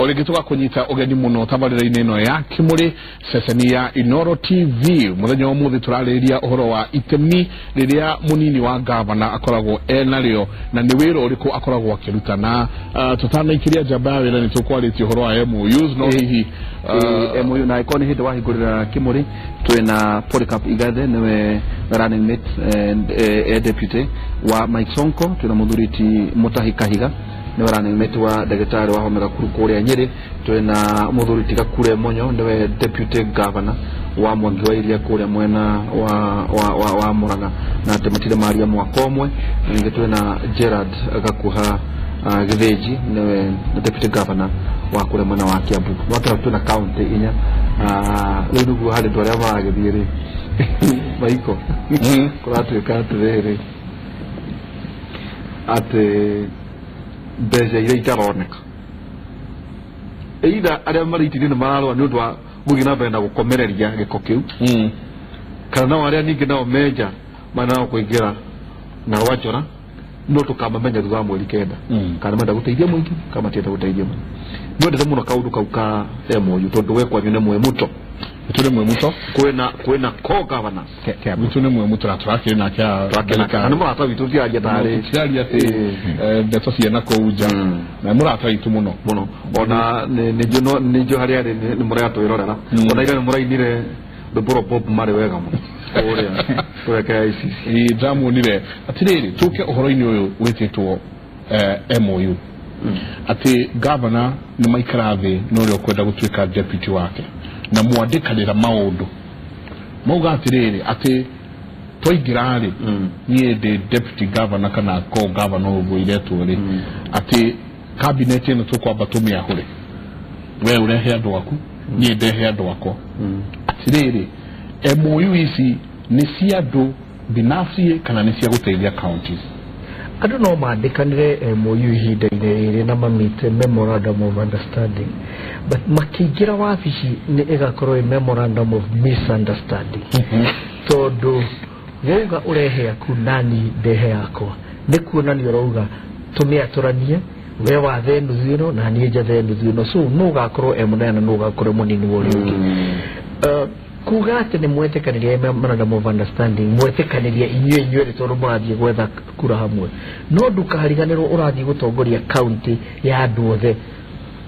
O rĩngĩ tũgakũnyita ũgeni mũno tabarĩra-inĩ ĩno ya Kimũrĩ, ceceni ya Inoro TV. Mũthenya wa ũmũthĩ tũrarĩrĩria ũhoro wa itemi rĩrĩa mũnini wa gavana akoragwo enarĩo na nĩ wĩra ũrĩkũ akoragwo akĩruta. Na tũtanaikĩria njamba ya wĩra nĩ tũkwarĩtie ũhoro wa MOUs, no hihi MOU na ĩkorwo nĩ hĩndĩ wahingũrĩra Kimũrĩ, twĩna Polycarp Igathe, nĩwe running mate and deputy wa Mike Sonko. Twĩna mũthuri ti Mutahi Kahiga, nĩwe running mate wa ndagĩtarĩ wa Homa Gakuru kũrĩa Nyĩrĩ. Twĩna mũthuri ti Gakure Monyo, nĩwe deputy governor wa Mwangi wa Iria kũrĩa mwena wa Murang'a, na atĩ matirĩ maria mwaka ũmwe. Na ningĩ twĩna Gerard Gakuha Gĩthĩnji, nĩwe deputy governor wa kũrĩa mwena wa Kiambu. Mwaka twĩna county inya. Rĩu nĩguo harĩ andũ arĩa maragĩthiĩ rĩ maiko kũratuĩka atĩrĩrĩ, atĩ mbeca iria itaroneka, either arĩa marĩ itĩ-inĩ nĩ mararũa nĩ ũndũ wa gũthiĩ na mbere na gũkomereria gĩko kĩu, kana nao arĩa ningĩ nao menja manao kũingĩra na rwanjora, no tũkamamenya thutha wa mweri 9 kana menda gũteithia mũingĩ kana matienda gũteithia mũingĩ. Nĩwendete mũno kaũndũ kau ka MOU, tondũ we kwanyu nĩ mwĩ mũto. Tũrĩ mwĩ mũto. Kwĩna co-governors. Gwitũ nĩ mwĩ mũto na tũrakĩrĩ nake. Na nĩ mũrata witũ, tiraria tarĩ tiraria atĩ ndeto ciena kũu nja, na mũrata witũ mũno. Mũno, ona nĩ njũ harĩa arĩ nĩ mũratwĩrorera. Ona ira nĩ mũrainire rwĩmbo rwa Bob Marley wega mũno kũrĩa KICC. Ĩĩ, ndamuonire. Atĩrĩrĩ, tũke ũhoro-inĩ ũyũ wĩtĩtwo MOU, atĩ gavana nĩ maikara thĩ na ũrĩa ũkwenda gũtuĩka deputy wake na mwandĩkanĩra maũndũ, mauga atĩrĩrĩ, atĩ twaingĩra rĩ, niĩ ndĩ deputy governor kana co governor ũguo iretwo rĩ, atĩ cabinet ĩno tũkwamba tũmĩahũre, we ũrehe andũ aku, niĩ ndehe andũ akwa. Atĩrĩrĩ, MOU ici nĩ cia andũ binafsi kana nĩ cia gũteithia counties? Andũ no mandĩkanĩre MOU ihinda-inĩ rĩrĩ na mamĩte memorandum of understanding, but makĩingĩra wabici nĩ ĩgakorwo ĩ memorandum of misunderstanding, tondũ wauga ũrehe aku nani ndehe yakwa, nĩ kuonania ũrauga tũmĩatũranie, we wathe nuthu ĩno na niĩ njathe nuthu ĩno. So no ũgakorwo e mũnene na no ũgakorwo mũnini wa ũrĩa ũngĩ. Kuga atĩ nĩ mwetĩkanĩria memorandum of understanding, mwetĩkanĩria inyuĩ inyuerĩ tondũ mũrathiĩ gwetha kura hamwe, no ndũkariganĩrwo ũrathiĩ gũtongoria county ya andũ othe,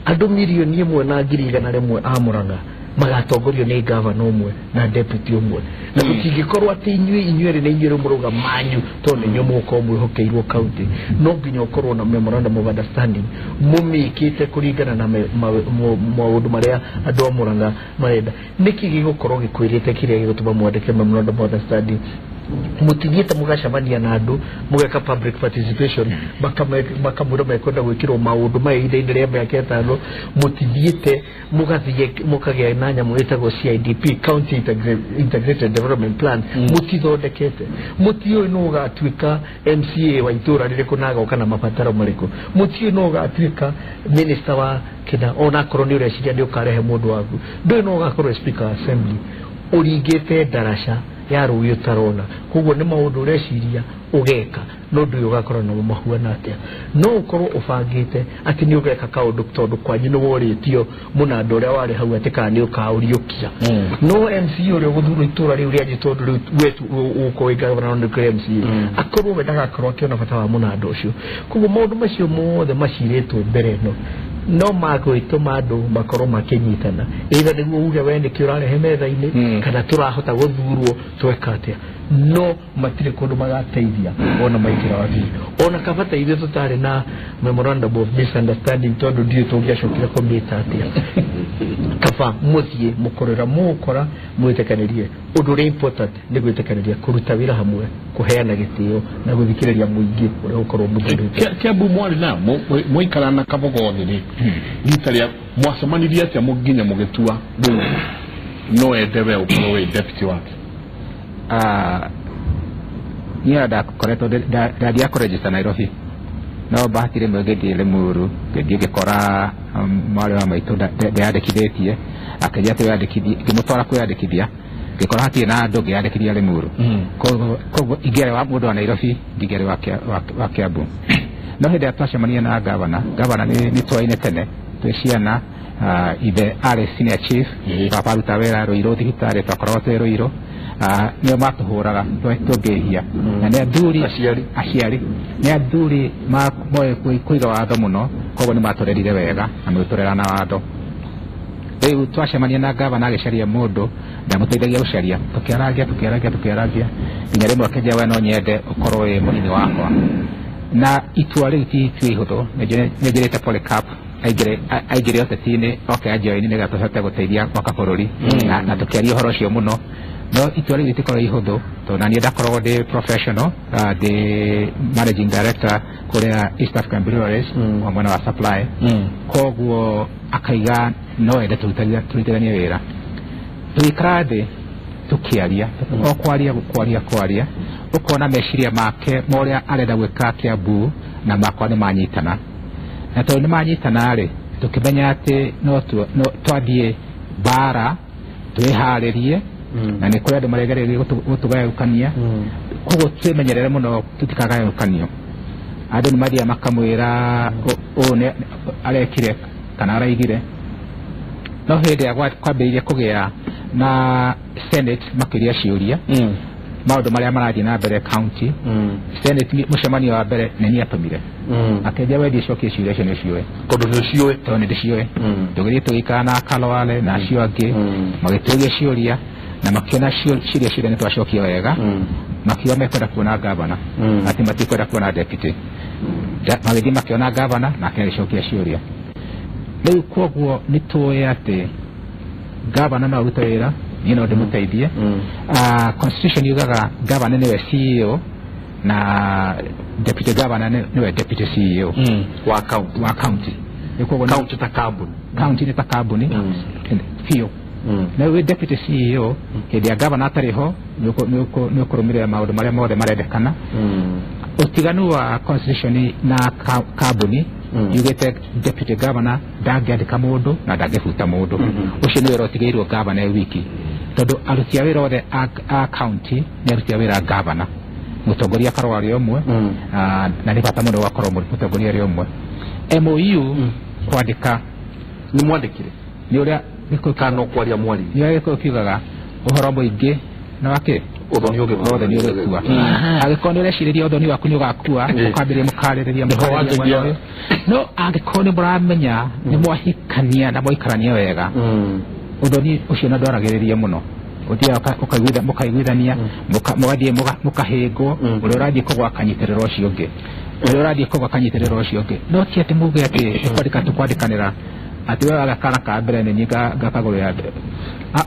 andũ 1,100,000 a Murang'a magatongorio nĩ gavana ũmwe na deputy ũmwe, na gũtingĩkorwo atĩ inyuĩ inyuerĩ nĩ inyuĩ rĩu mũrauga manyu, tondũ nĩ inyuĩ mũgũkorwo mwĩhokeirwo county. No nginya ũkorwo na memorandum of understanding mũmĩkĩte kũringana na maũndũ marĩa andũ a Murang'a marenda. Nĩkĩ gĩgũkorwo gĩkwĩrĩte kĩrĩa gĩgũtũma mwandĩke memorandum of understanding? Mũtithiĩte mũgacemania na andũ, mũgeka public participation, makamwĩra mekwenda gwĩkĩrwo maũndũ maya ihinda-inĩ rĩa mĩaka 5? Mũtithiĩte mũgathiĩ mũkagĩa na nyamũ ĩtagwo CIDP, County Integrated Development Plan? Mũtithondekete, mũtiũĩ nũ ũgatuĩka MCA wa itũra rĩrĩkũ na agoka na mabataro marĩkũ, mũtiũĩ nũ ũgatuĩka minister wa kĩna, ona akorwo nĩ ũreciria nĩ ũkarehe mũndũ waku, ndũĩ nũ ũgakorwo speaker wa assembly. Ũringĩte ndaraca ya rũĩ ũtarona. Koguo nĩ maũndũ ũreciria ũgeka, no ndũĩ ũgakorwo namo mahuana atĩa. No ũkorwo ũbangĩte atĩ nĩ ũgeka kaũndũ tondũ kwanyu nĩ worĩtio mũnanda ũrĩa warĩ hau atĩ kana nĩ ũkaũriũkia, no MC ũrĩa ũgũthurwo itũra rĩu rĩanyu, tondũ rĩu we ũgũkorwo wĩ gavana nĩ kũrĩ MCA, akorwo we ndagakorwo akĩona bata wa mũnanda ũcio. Koguo maũndũ macio mothe macirĩtwo mbere ĩno no magwĩtũma andũ makorwo makĩnyitana, either nĩguo uge we nĩkĩ ũrarehe metha-inĩ kana tũrahota gũthurwo tweka atĩa, no matirĩ kũndũ magateithia ona maingĩra wabici. Ona kabata ithuĩ tũtarĩ na memorandum of misunderstanding, tondũ ndiũĩ tũngĩacokire kũmĩta atĩa. Kaba mũthiĩ mũkorera mũgũkora mwĩtĩkanĩrie. Ũndũ ũrĩa important nĩ gwĩtĩkanĩria kũruta wĩra hamwe, kũheana gĩtĩo na gũthikĩrĩria mũingĩ ũrĩa ũkorwo mũthurĩte. Kiambu mwarĩ na mwaikara na Kabogo thĩ rĩ, rita rĩa mwacemanirie atĩa nginya mũgĩtua rĩu no ende we ũkorwo wĩ deputy wake? Niĩ ndakoretwo ndathiaga kũregister Nairobi, no bahati rĩmwe ngĩthiĩ Limuru, ngĩthiĩ ngĩkora mwarĩ wa maitũ ndeyandĩkithĩtie, akĩnjĩra atĩ wĩyandĩkithie, ngĩmũtwara kwĩyandĩkithia, ngĩkora hatirĩ na andũ, ngĩyandĩkithia Limuru. Koguo ingĩarĩ wa mũndũ wa Nairobi, ndingĩarĩ wa Kiambu. No hĩndĩ ĩrĩa twacemania na gavana, gavana nĩ twaine tene. twĩ ciana ithe arĩ senior chief, baba aruta wĩra Ruiru thibitarĩ, twakoragwo twĩ Ruiru. Nĩo matũhũraga tũngĩhia, na nĩ athuri aciari nĩ athuri moĩ kũiga watho mũno, koguo nĩ matũrerire wega na magĩtũrera na watho. Rĩu twacemania na gavana agĩcaria mũndũ, ndamũteithagia gũcaria, tũkĩarangia nginya rĩmwe akĩnjĩra we no nyende ũkorwo wĩ mũnini wakwa. Na itua rĩu ti itua ihũthũ, nĩ njĩrĩte Polycarp aingĩre ũteti-inĩ oke anjoini nĩgetha tũhote gũteithia gwaka bũrũri, na tũkĩaria ũhoro ũcio mũno. No itua rĩu rĩtikorwo ihũthũ tondũ na niĩ ndakoragwo ndĩ professional, ndĩ managing director kũrĩa East African Breweries wa mwena wa supply, koguo akaiga no ende tũrutithanie wĩra. Tũgĩikara thĩ tũkĩaria, o kwaria ũkona meciria make ma ũrĩa arenda gwĩka Kiambu na makwa nĩ manyitana, na tondũ nĩ manyitana rĩ, tũkĩmenya atĩ no twathiĩ bara twĩharĩrie, na nĩ kũrĩ andũ maregereire gũtũgayũkania, koguo twĩmenyerere mũno tũtikagayũkanio. Andũ nĩ mathiaga makamwĩra ũũ nĩ arekire kana araigire. No hĩndĩ ĩrĩa kwambĩrĩirie kũgĩa na Senate makĩria ciũria maũndũ marĩa marathiĩ na mbere county, Senate mũcemanio wa mbere nĩ niĩ atũmire, akĩnjĩra we thiĩ cokie ciũria icio nĩ ũciũĩ, tondũ nĩ ũciũĩ, tondũ nĩ ndĩciũĩ. Tũgĩthiĩ tũgĩikara na Kalwale na acio angĩ, magĩtũria ciũria na makĩona ciũria ciothe nĩ twacokia wega, makiuga mekwenda kuona gavana, atĩ matikwenda kuona deputy. Magĩthiĩ makĩona gavana nake agĩcokia ciũria. Rĩu koguo nĩ tũĩ atĩ gavana no arute wĩra, niĩ no ndĩmũteithie. Constitution yugaga gavana nĩwe CEO na deputy governor nĩwe deputy CEO wa county, wa county. Koguo county ta kambuni, county nĩ ta kambuni biũ. Na wĩ deputy CEO hĩndĩ ya gavana atarĩ ho nĩ ũkũrũmĩrĩra maũndũ marĩa mothe marendekana. Ũtiganu wa constitution na kambuni yugĩte deputy governor ndangĩandĩka mũndũ na ndangĩbuta mũndũ, ũcio nĩ wĩra ũtigĩirwo gavana e wiki, tondũ aruti a wĩra othe a county nĩ aruti a wĩra a gavana, mũtongoria akarwo arĩ ũmwe, na nĩ bata mũno gũgakorwo mũtongoria arĩ ũmwe. MOU kwandĩka nĩ mwandĩkire nĩ ũrĩa kana kwaria mwaririe, nĩ ũrĩa Gĩkũyũ kiugaga ũhoro mũingĩ na wakĩ ũthoni ũthoni ũgĩkua. Angĩkorwo nĩ ũrecirĩria ũthoni waku nĩ ũgakua, ũkambĩrĩria mũkarĩrĩria mwena ũyũ. No angĩkorwo nĩ mũramenya nĩ mwahikania na mwaikarania wega, ũthoni ũcio na ndwaragĩrĩria mũno, ũthiaga mũkaiguithania, mũgathiĩ mũkahĩngwo, ũrĩa ũrathiĩ kũgwa akanyitĩrĩra ũcio ũngĩ, ũrĩa ũrathiĩ kũgwa akanyitĩrĩra ũcio ũngĩ. No ti atĩ muge atĩ kwandĩka tũkwandĩkanĩra atĩ we waga kana ka mbere nĩ niĩ ngakagũrĩra mbere.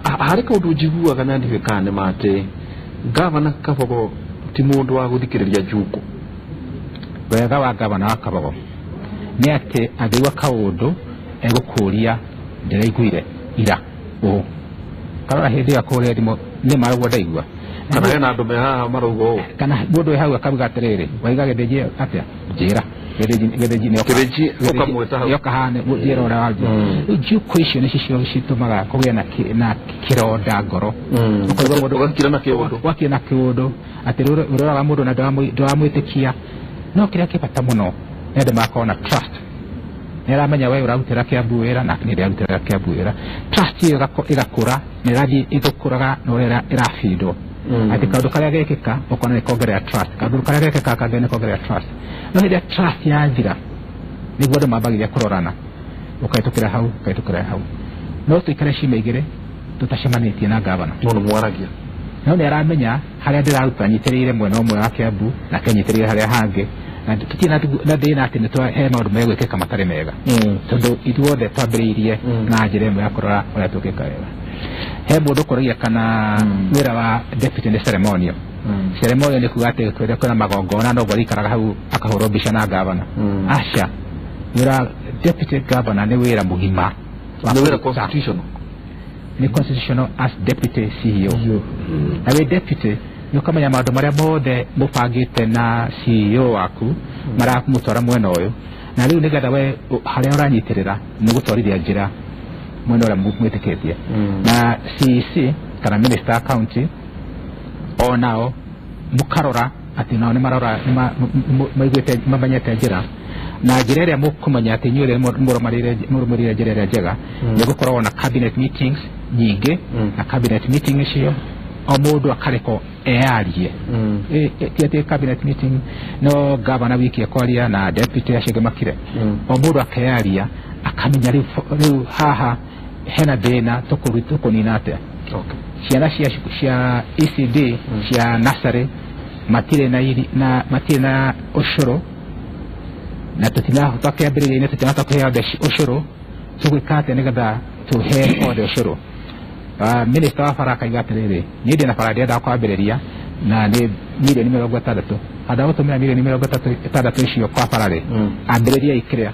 Harĩ kaũndũ njiguaga na ndiũĩ kana nĩ ma atĩ gavana Kabogo ti mũndũ wa gũthikĩrĩria njukũ. Wega wa gavana wa Kabogo nĩ atĩ angĩigua kaũndũ egũkũria ndĩraiguire ira ũũ, karora hĩndĩ ĩyo akũhũrĩre thimũ nĩ ma ũguo ndaigua, kana hena andũ me haha marauga ũũ, kana mũndũ wĩ hau akauga atĩrĩrĩ waiga Gĩthĩnji atĩa, njĩra Gĩthĩnji ũkamwĩta hau yoka haha njĩra ũrĩa waria. Rĩu njukũ icio nĩcio citũmaga kũgĩa na kĩronda ngoro, ũkaigua mũndũ ũgakira na kĩũndũ, ũgakira na kĩũndũ atĩ ũroraga mũndũ na ndũramwĩtĩkia. No kĩrĩa kĩ bata mũno nĩ andũ magakorwo na trust, nĩ aramenya we ũrarutĩra Kiambu wĩra nake nĩ ndĩrarutĩra Kiambu wĩra. Trust ĩyo ĩgakũra na ĩrathiĩ ĩgũkũraga na ũrĩa ĩrabindwo, atĩ kaũndũ karĩa gekĩka ũkona nĩ kongerera trust, kaũndũ karĩa gekĩka kangĩ nĩ kongerera trust. No hĩndĩ ĩrĩa trust yathira nĩguo andũ mambagĩrĩria kũrorana, ũkahĩtũkĩra hau ũkahĩtũkĩra hau. No tũikare ciumia igĩrĩ tũtacemanĩtie na gavana, no nĩ mwaragia, no nĩ aramenya harĩa ndĩraruta nyitĩrĩire mwena ũmwe wa Kiambu nake nyitĩrĩire harĩa hangĩ, na tũtirĩ na thĩna atĩ nĩ he maũndũ megwĩkĩka matarĩ mega, tondũ ithuothe twambĩrĩirie na njĩra ĩmwe ya kũrora ũrĩa tũngĩka wega. He mũndũ ũkũragia kana wĩra wa deputy nĩ ceremonial. Ceremonial nĩ kuga atĩ kwĩna magongona no guo arĩikaraga hau akahũrwo mbica na gavana. Aca, wĩra deputy governor nĩ wĩra mũgima, nĩ wĩra constitutional, nĩ constitutional as deputy CEO. Na wĩ deputy nĩ ũkamenya maũndũ marĩa mothe mũbangĩte na CEO waku maramũtwara mwena ũyũ, na rĩu nĩgetha we harĩa ũranyitĩrĩra nĩ gũtwarithia njĩra mwena ũrĩa mwĩtĩkĩtie. Na CEC kana minister wa county onao mũkarora atĩ nao nĩ marora maiguĩte mamenyete njĩra. Na njĩra ĩrĩa mũkũmenya atĩ inyuĩ mũrũmĩrĩire njĩra ĩrĩa njega nĩ gũkoragwo na cabinet meetings nyingĩ, na cabinet meeting icio o mũndũ akarekwo eyarie. Ti atĩ cabinet meeting no governor wiki ekwaria na deputy acio angĩ makire, o mũndũ akeyaria akamenya rĩu haha hena thĩna tũkũnina atĩa. Ciana cia ECD cia nursery matirĩ na matirĩ na ũcũrũ, na tũtinahota kĩambĩrĩria-inĩ tũtinahota kũhe othe ũcũrũ, tũgwĩka atĩa nĩgetha tũhe othe ũcũrũ? Minister wa bara akaiga atĩrĩrĩ, niĩ ndĩna bara ndĩrenda kwambĩrĩria na nĩ mirioni 60, handũ ha gũtũmĩra mirioni 60 icio kwa bara rĩ, ambĩrĩriai kĩrĩa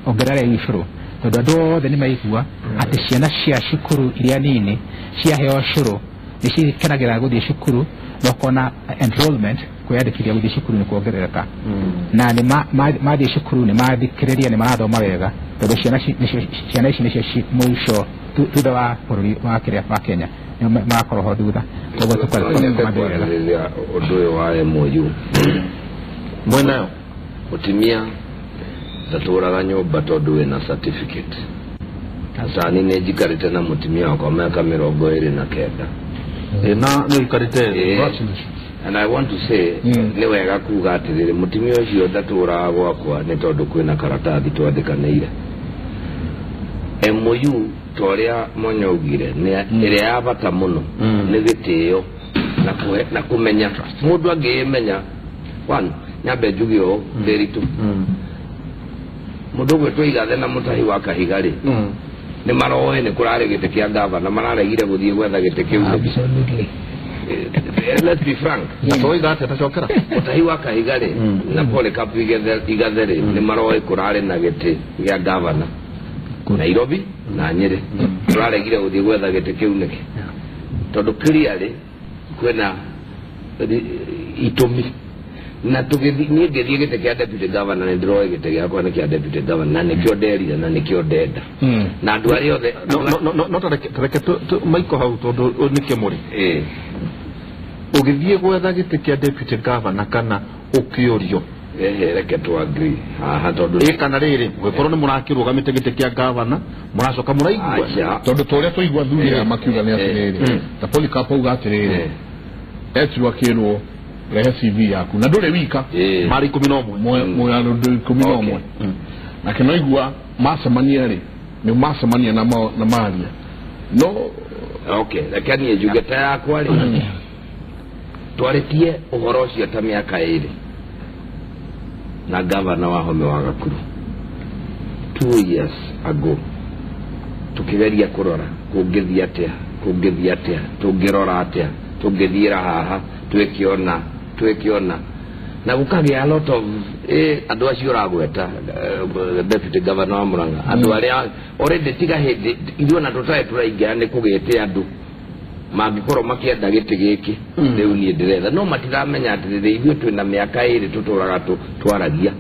ongererai ũcũrũ, tondũ andũ othe nĩ maigua atĩ ciana cia cukuru iria nini ciaheo ũcũrũ nĩ cikenagĩra gũthiĩ cukuru, na ũkona enrollment kwĩyandĩkithia gũthiĩ cukuru nĩ kuongerereka, na nĩ mathiĩ cukuru nĩ mathikĩrĩria nĩ marathoma wega, tondũ ciana ici nĩcio mũico thutha wa bũrũri wa kĩrĩa wa Kenya nĩ magakorwo ho thutha. Koguo tũkwarĩrĩria ũndũ ũyũ wa MOU mwenayo mũtumia ndatũraga nyũmba tondũ wĩna certificate. Tani nĩ njikarĩte na mũtumia wakwa mĩaka 29. Na nĩ ũikarĩte. And I want to say nĩ wega kuga atĩrĩrĩ, mũtumia ũcio ndatũraga gwakwa nĩ tondũ kwĩna karatathi twandĩkanĩire. MOU ta ũrĩa Mwanya augire nĩ ĩrĩa ya bata mũno nĩ gĩtĩo na kũmenya mũndũ angĩĩmenya. One, nyambe njuge ũũ Nderitu, mũndũ ũgwĩtwo Igathe na Mũtahi wa Kahiga rĩ, nĩ maroĩ nĩ kũrarĩ gĩtĩ kĩa gavana, mararegire gũthiĩ gwetha gĩtĩ kĩu. Absolutely. Let's be frank. Atoiga atĩa tacokera? Mũtahi wa Kahiga rĩ na Polycarp Igathe rĩ nĩ maroĩ kũrarĩ na gĩtĩ gĩa gavana Nairobi na Nyĩrĩ, tũraregire gũthiĩ gwetha gĩtĩ kĩu nĩkĩ? Tondũ clearly kwĩna itũmi. Na tũgĩthiĩ, niĩ ngĩthiĩ gĩtĩ kĩa deputy governor nĩ ndĩroĩ gĩtĩ gĩakwa nĩ kĩa deputy governor, na nĩkĩo nderire na nĩkĩo ndenda. Na andũ arĩa othe no tareke maiko hau tondũ nĩ kĩmũrĩ. Ũgĩthiĩ gwetha gĩtĩ kĩa deputy governor kana ũkĩũrio? Reke tu agree haha tondũ kana rĩrĩ gũkorwo nĩ mũrakĩrũgamĩte gĩtĩ kĩa governor mũracoka mũraigua tondũ ta ũrĩa twaigua thuri aya makiuga nĩ atĩrĩrĩ, ta Polycarp auga atĩrĩrĩ, etirwo akĩrwo rehe CV yaku na ndũrĩ wika, marĩ 11 mwe andũ 11, nake noigua macemania rĩ nĩ macemania na maria no. Okay, reke niĩ njuge ta yakwa rĩ, twarĩtie ũhoro ũcio ta mĩaka 2 na gavana wa Home wa Gakuru 2 years ago, tukigeria kũrora kũngĩthiĩ atĩa, kũngĩthiĩ atĩa, tũngĩrora atĩa, tũngĩthiĩra haha twĩkĩona, na gũkagĩa a lot of andũ acio ũragweta deputy governor wa Murang'a, andũ arĩa already tiga hĩndĩ ithuĩ ona tũtarĩ tũraingĩra nĩ kũgĩte andũ mangĩkorwo makĩenda gĩtĩ gĩkĩ rĩu niĩ ndĩretha, no matiramenya atĩrĩrĩ ithuĩ twĩna mĩaka 2 tũtũraga twaragia.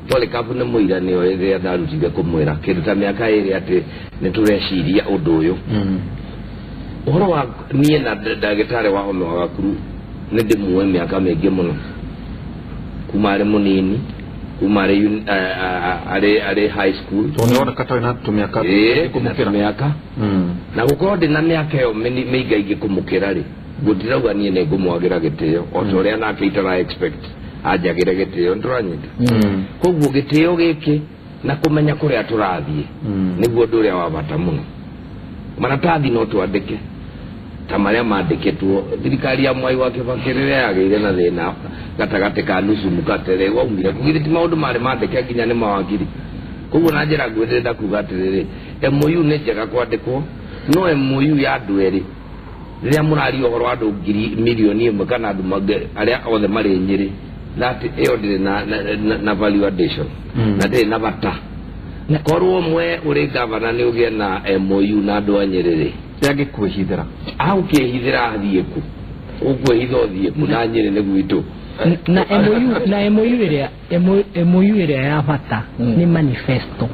Polycarp nĩ mũira nĩoĩ rĩrĩa ndarutire kũmwĩra kĩndũ ta mĩaka 2 atĩ nĩ tũreciria ũndũ ũyũ. Ũhoro wa niĩ na ndagĩtarĩ wa Home wa Gakuru nĩ ndĩmuoĩ mĩaka mĩingĩ mũno, kuma arĩ mũnini, kuma arĩ high school, tondũ nĩwoneka tarĩ na tũmĩaka kũmũkĩra mĩaka, na gũkorwo ndĩ na mĩaka ĩyo mĩingaingĩ kũmũkĩra rĩ, gũtirauga niĩ nĩ ngũmwagĩra gĩtĩo o ta ũrĩa nake itara expect anjagĩre gĩtĩo, nĩtũranyita. Koguo gĩtĩo gĩkĩ na kũmenya kũrĩa tũrathiĩ nĩguo ũndũ ũrĩa wa bata mũno. Maratathi no twandĩke ta marĩa mandĩkĩtwo thirikari ya Mwai wa Kibaki rĩrĩa yagĩire na thĩna gatagatĩ ka nusu mũkate rĩ waumire kũgithĩ ti maũndũ marĩ mandĩke nginya nĩ mawakiri. Koguo na njĩra nguhĩ ndĩrenda kuga atĩrĩrĩ, MOU nĩ njega kwandĩkwo, no MOU ya andũ erĩ rĩrĩa mũraria ũhoro wa andũ 1 million kana andũ arĩa othe marĩ Nyĩrĩ, that ĩyo ndĩrĩ na value addition na ndĩrĩ na bata. Korwo mwe ũrĩ gavana nĩ ũgĩe na MOU na andũ a Nyĩrĩ rĩ, yangĩkwĩhithĩra agũkĩhithĩra athiĩ kũ? Ũkwĩhitha ũthiĩ kũ na Nyĩrĩ nĩ gwitũ? Na MOU ĩrĩa MOU ĩrĩa ya bata nĩ manifesto.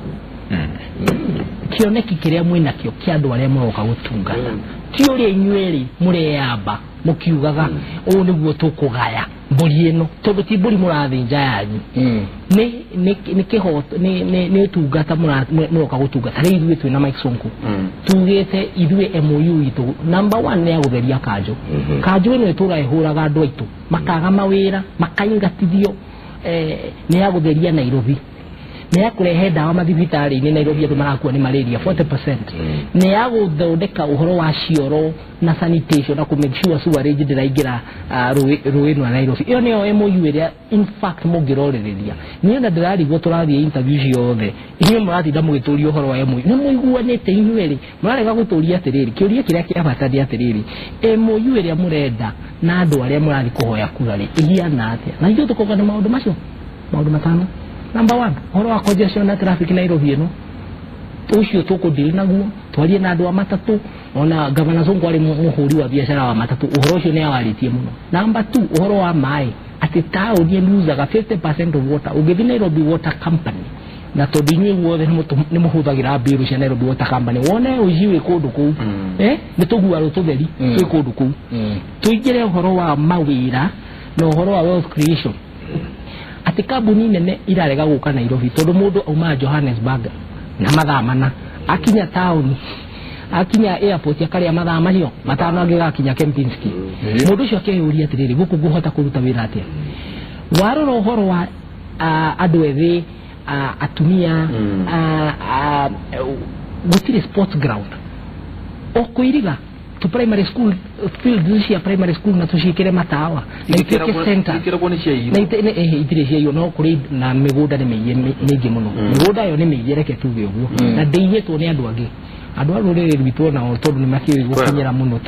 Kĩoneki kĩrĩa mwĩnakĩo kĩa andũ arĩa mũroka gũtungata. Ti ũrĩa inyuĩ mũreyamba mũkiugaga ũũ nĩguo tũkũgaya mbũri ĩno tondũ ti mbũri mũrathĩnja yanyu. Nĩ kĩhoto nĩ ũtungata mũroka gũtungata. Rĩu ithuĩ twĩna Mike Sonko tugĩte ithuĩ MOU itũ number 1 nĩ ya gũtheria kanjũ. Kanjũ ĩno ĩtũra ĩhũraga andũ aitũ makaga mawĩra makaingatithio, nĩ ya gũtheria Nairobi, nĩ ya kũrehe ndawa mathibitarĩ-inĩ Nairobi andũ marakua nĩ malaria 40%, nĩ ya gũthondeka ũhoro wa cioro na sanitation na kũ make sure sewerage ndĩraingĩra rũĩ rwa Nairobi. Ĩyo nĩyo MOU ĩrĩa in fact mũngĩrorĩrĩria. Niĩ ona ndĩrarigwo tũrathiĩ interview ciothe inyuĩ mũratinda mũgĩtũria ũhoro wa MOU. Nĩ mũiguanĩte inyuĩ rĩ, mũrarega gũtũria atĩrĩrĩ, kĩũria kĩrĩa kĩa bata nĩ atĩrĩrĩ, MOU ĩrĩa mũrenda na andũ arĩa mũrathiĩ kũhoya kura rĩ ĩhiana atĩa? Na ithuĩ tũkoka na maũndũ macio maũndũ matano. Number 1, ũhoro wa congestion na traffic Nairobi ĩno ũcio tũkũdeal naguo, twarie na andũ a matatũ. Ona Gavana Sonko arĩ mũhũri wa biacara wa matatũ, ũhoro ũcio nĩ awarĩtie mũno. Number 2, ũhoro wa maĩ, atĩ taũni ĩluzaga 50% of water. Ũngĩthiĩ Nairobi Water Company, na tondũ inyuĩ guothe nĩ mũhũthagĩra mbĩrũ cia Nairobi Water Company, wone ũici wĩ kũndũ kũu, nĩ tũguarũ tũtheri twĩ kũndũ kũu. Tũingĩre ũhoro wa mawĩra na ũhoro wa wealth creation, atĩ kambuni nene irarega gũka Nairobi tondũ mũndũ aumaga Johannesburg na mathaa mana akinya taũni, akinya airport akarĩa mathaa macio matano angĩgakinya Kempinski. Mũndũ ũcio akeyũria atĩrĩrĩ, gũkũ ngũhota kũruta wĩra atĩa? Warora ũhoro wa andũ ethĩ, atumia, gũtirĩ sports ground o kũiriga tu primary school fields cia primary school na tuciĩkĩre matawa na ituĩke center Ikĩragwo nĩ cia na itirĩ ciaiywo, no kũrĩ na mĩgũnda nĩ mĩiye mĩingĩ mũno. Mĩgũnda ĩyo nĩ mĩiye, reke tuge ũguo, na ndĩiyĩtwo nĩ andũ angĩ, andũ a rũrĩrĩ rwitũ nao tondũ nĩ makĩũĩ gũkinyĩra mũno.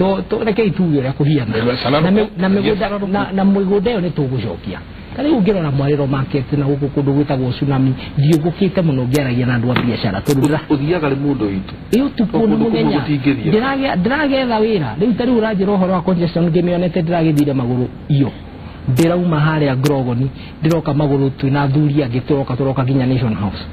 Rekei tuge ũrĩa kũhiana. Na mĩgũnda ĩyo nĩ tũgũcokia. Ta rĩu ũngĩrora Mwarĩro market na gũkũ kũndũ gwĩtagwo Tsunami, thiũngũkĩte mũno ngĩaragia na andũ a biacara tondũ Ũthiaga rĩ mũndũ witũ ĩ ũtukũ nĩ mũthenya ndĩragetha wĩra. Rĩu ta rĩu ũranjĩra ũhoro wa congestion ngĩmĩonete, ndĩragĩthire magũrũ iyo, ndĩrauma harĩa Grogoni ndĩroka magũrũ twĩna athuri angĩ tũroka nginya Nation House,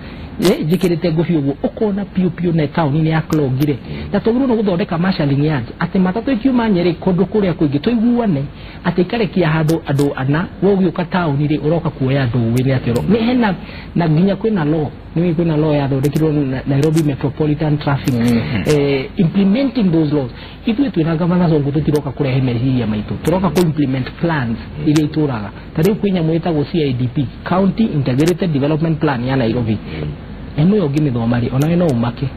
njĩkĩrĩte ngũbia ũguo ũkona piũ piũ na taũni-inĩ ya Clogire. Na twagĩrĩirwo nĩ gũthondeka marshalling yard atĩ matatũ ikiuma Nyĩrĩ kũndũ kũrĩa kũingĩ tũiguane atĩ ikarekia handũ andũ ana, we ũgĩũka taũni rĩ ũroka kuoya andũ ũĩ nĩ atĩ nĩ hena na nginya kwĩna law, nĩ kwĩna law yathondekirwo Nairobi Metropolitan Traffic, implementing those laws. Ithuĩ twĩna Gavana Sonko tũtiroka kũrehe meciria maitũ, tũroka kũ implement plans iria itũraga. Ta rĩu kwĩ nyamũ ĩtagwo CIDP, County Integrated Development Plan ya Nairobi. Ĩno ĩyo ũngĩmĩthoma rĩ onawe no ũmake,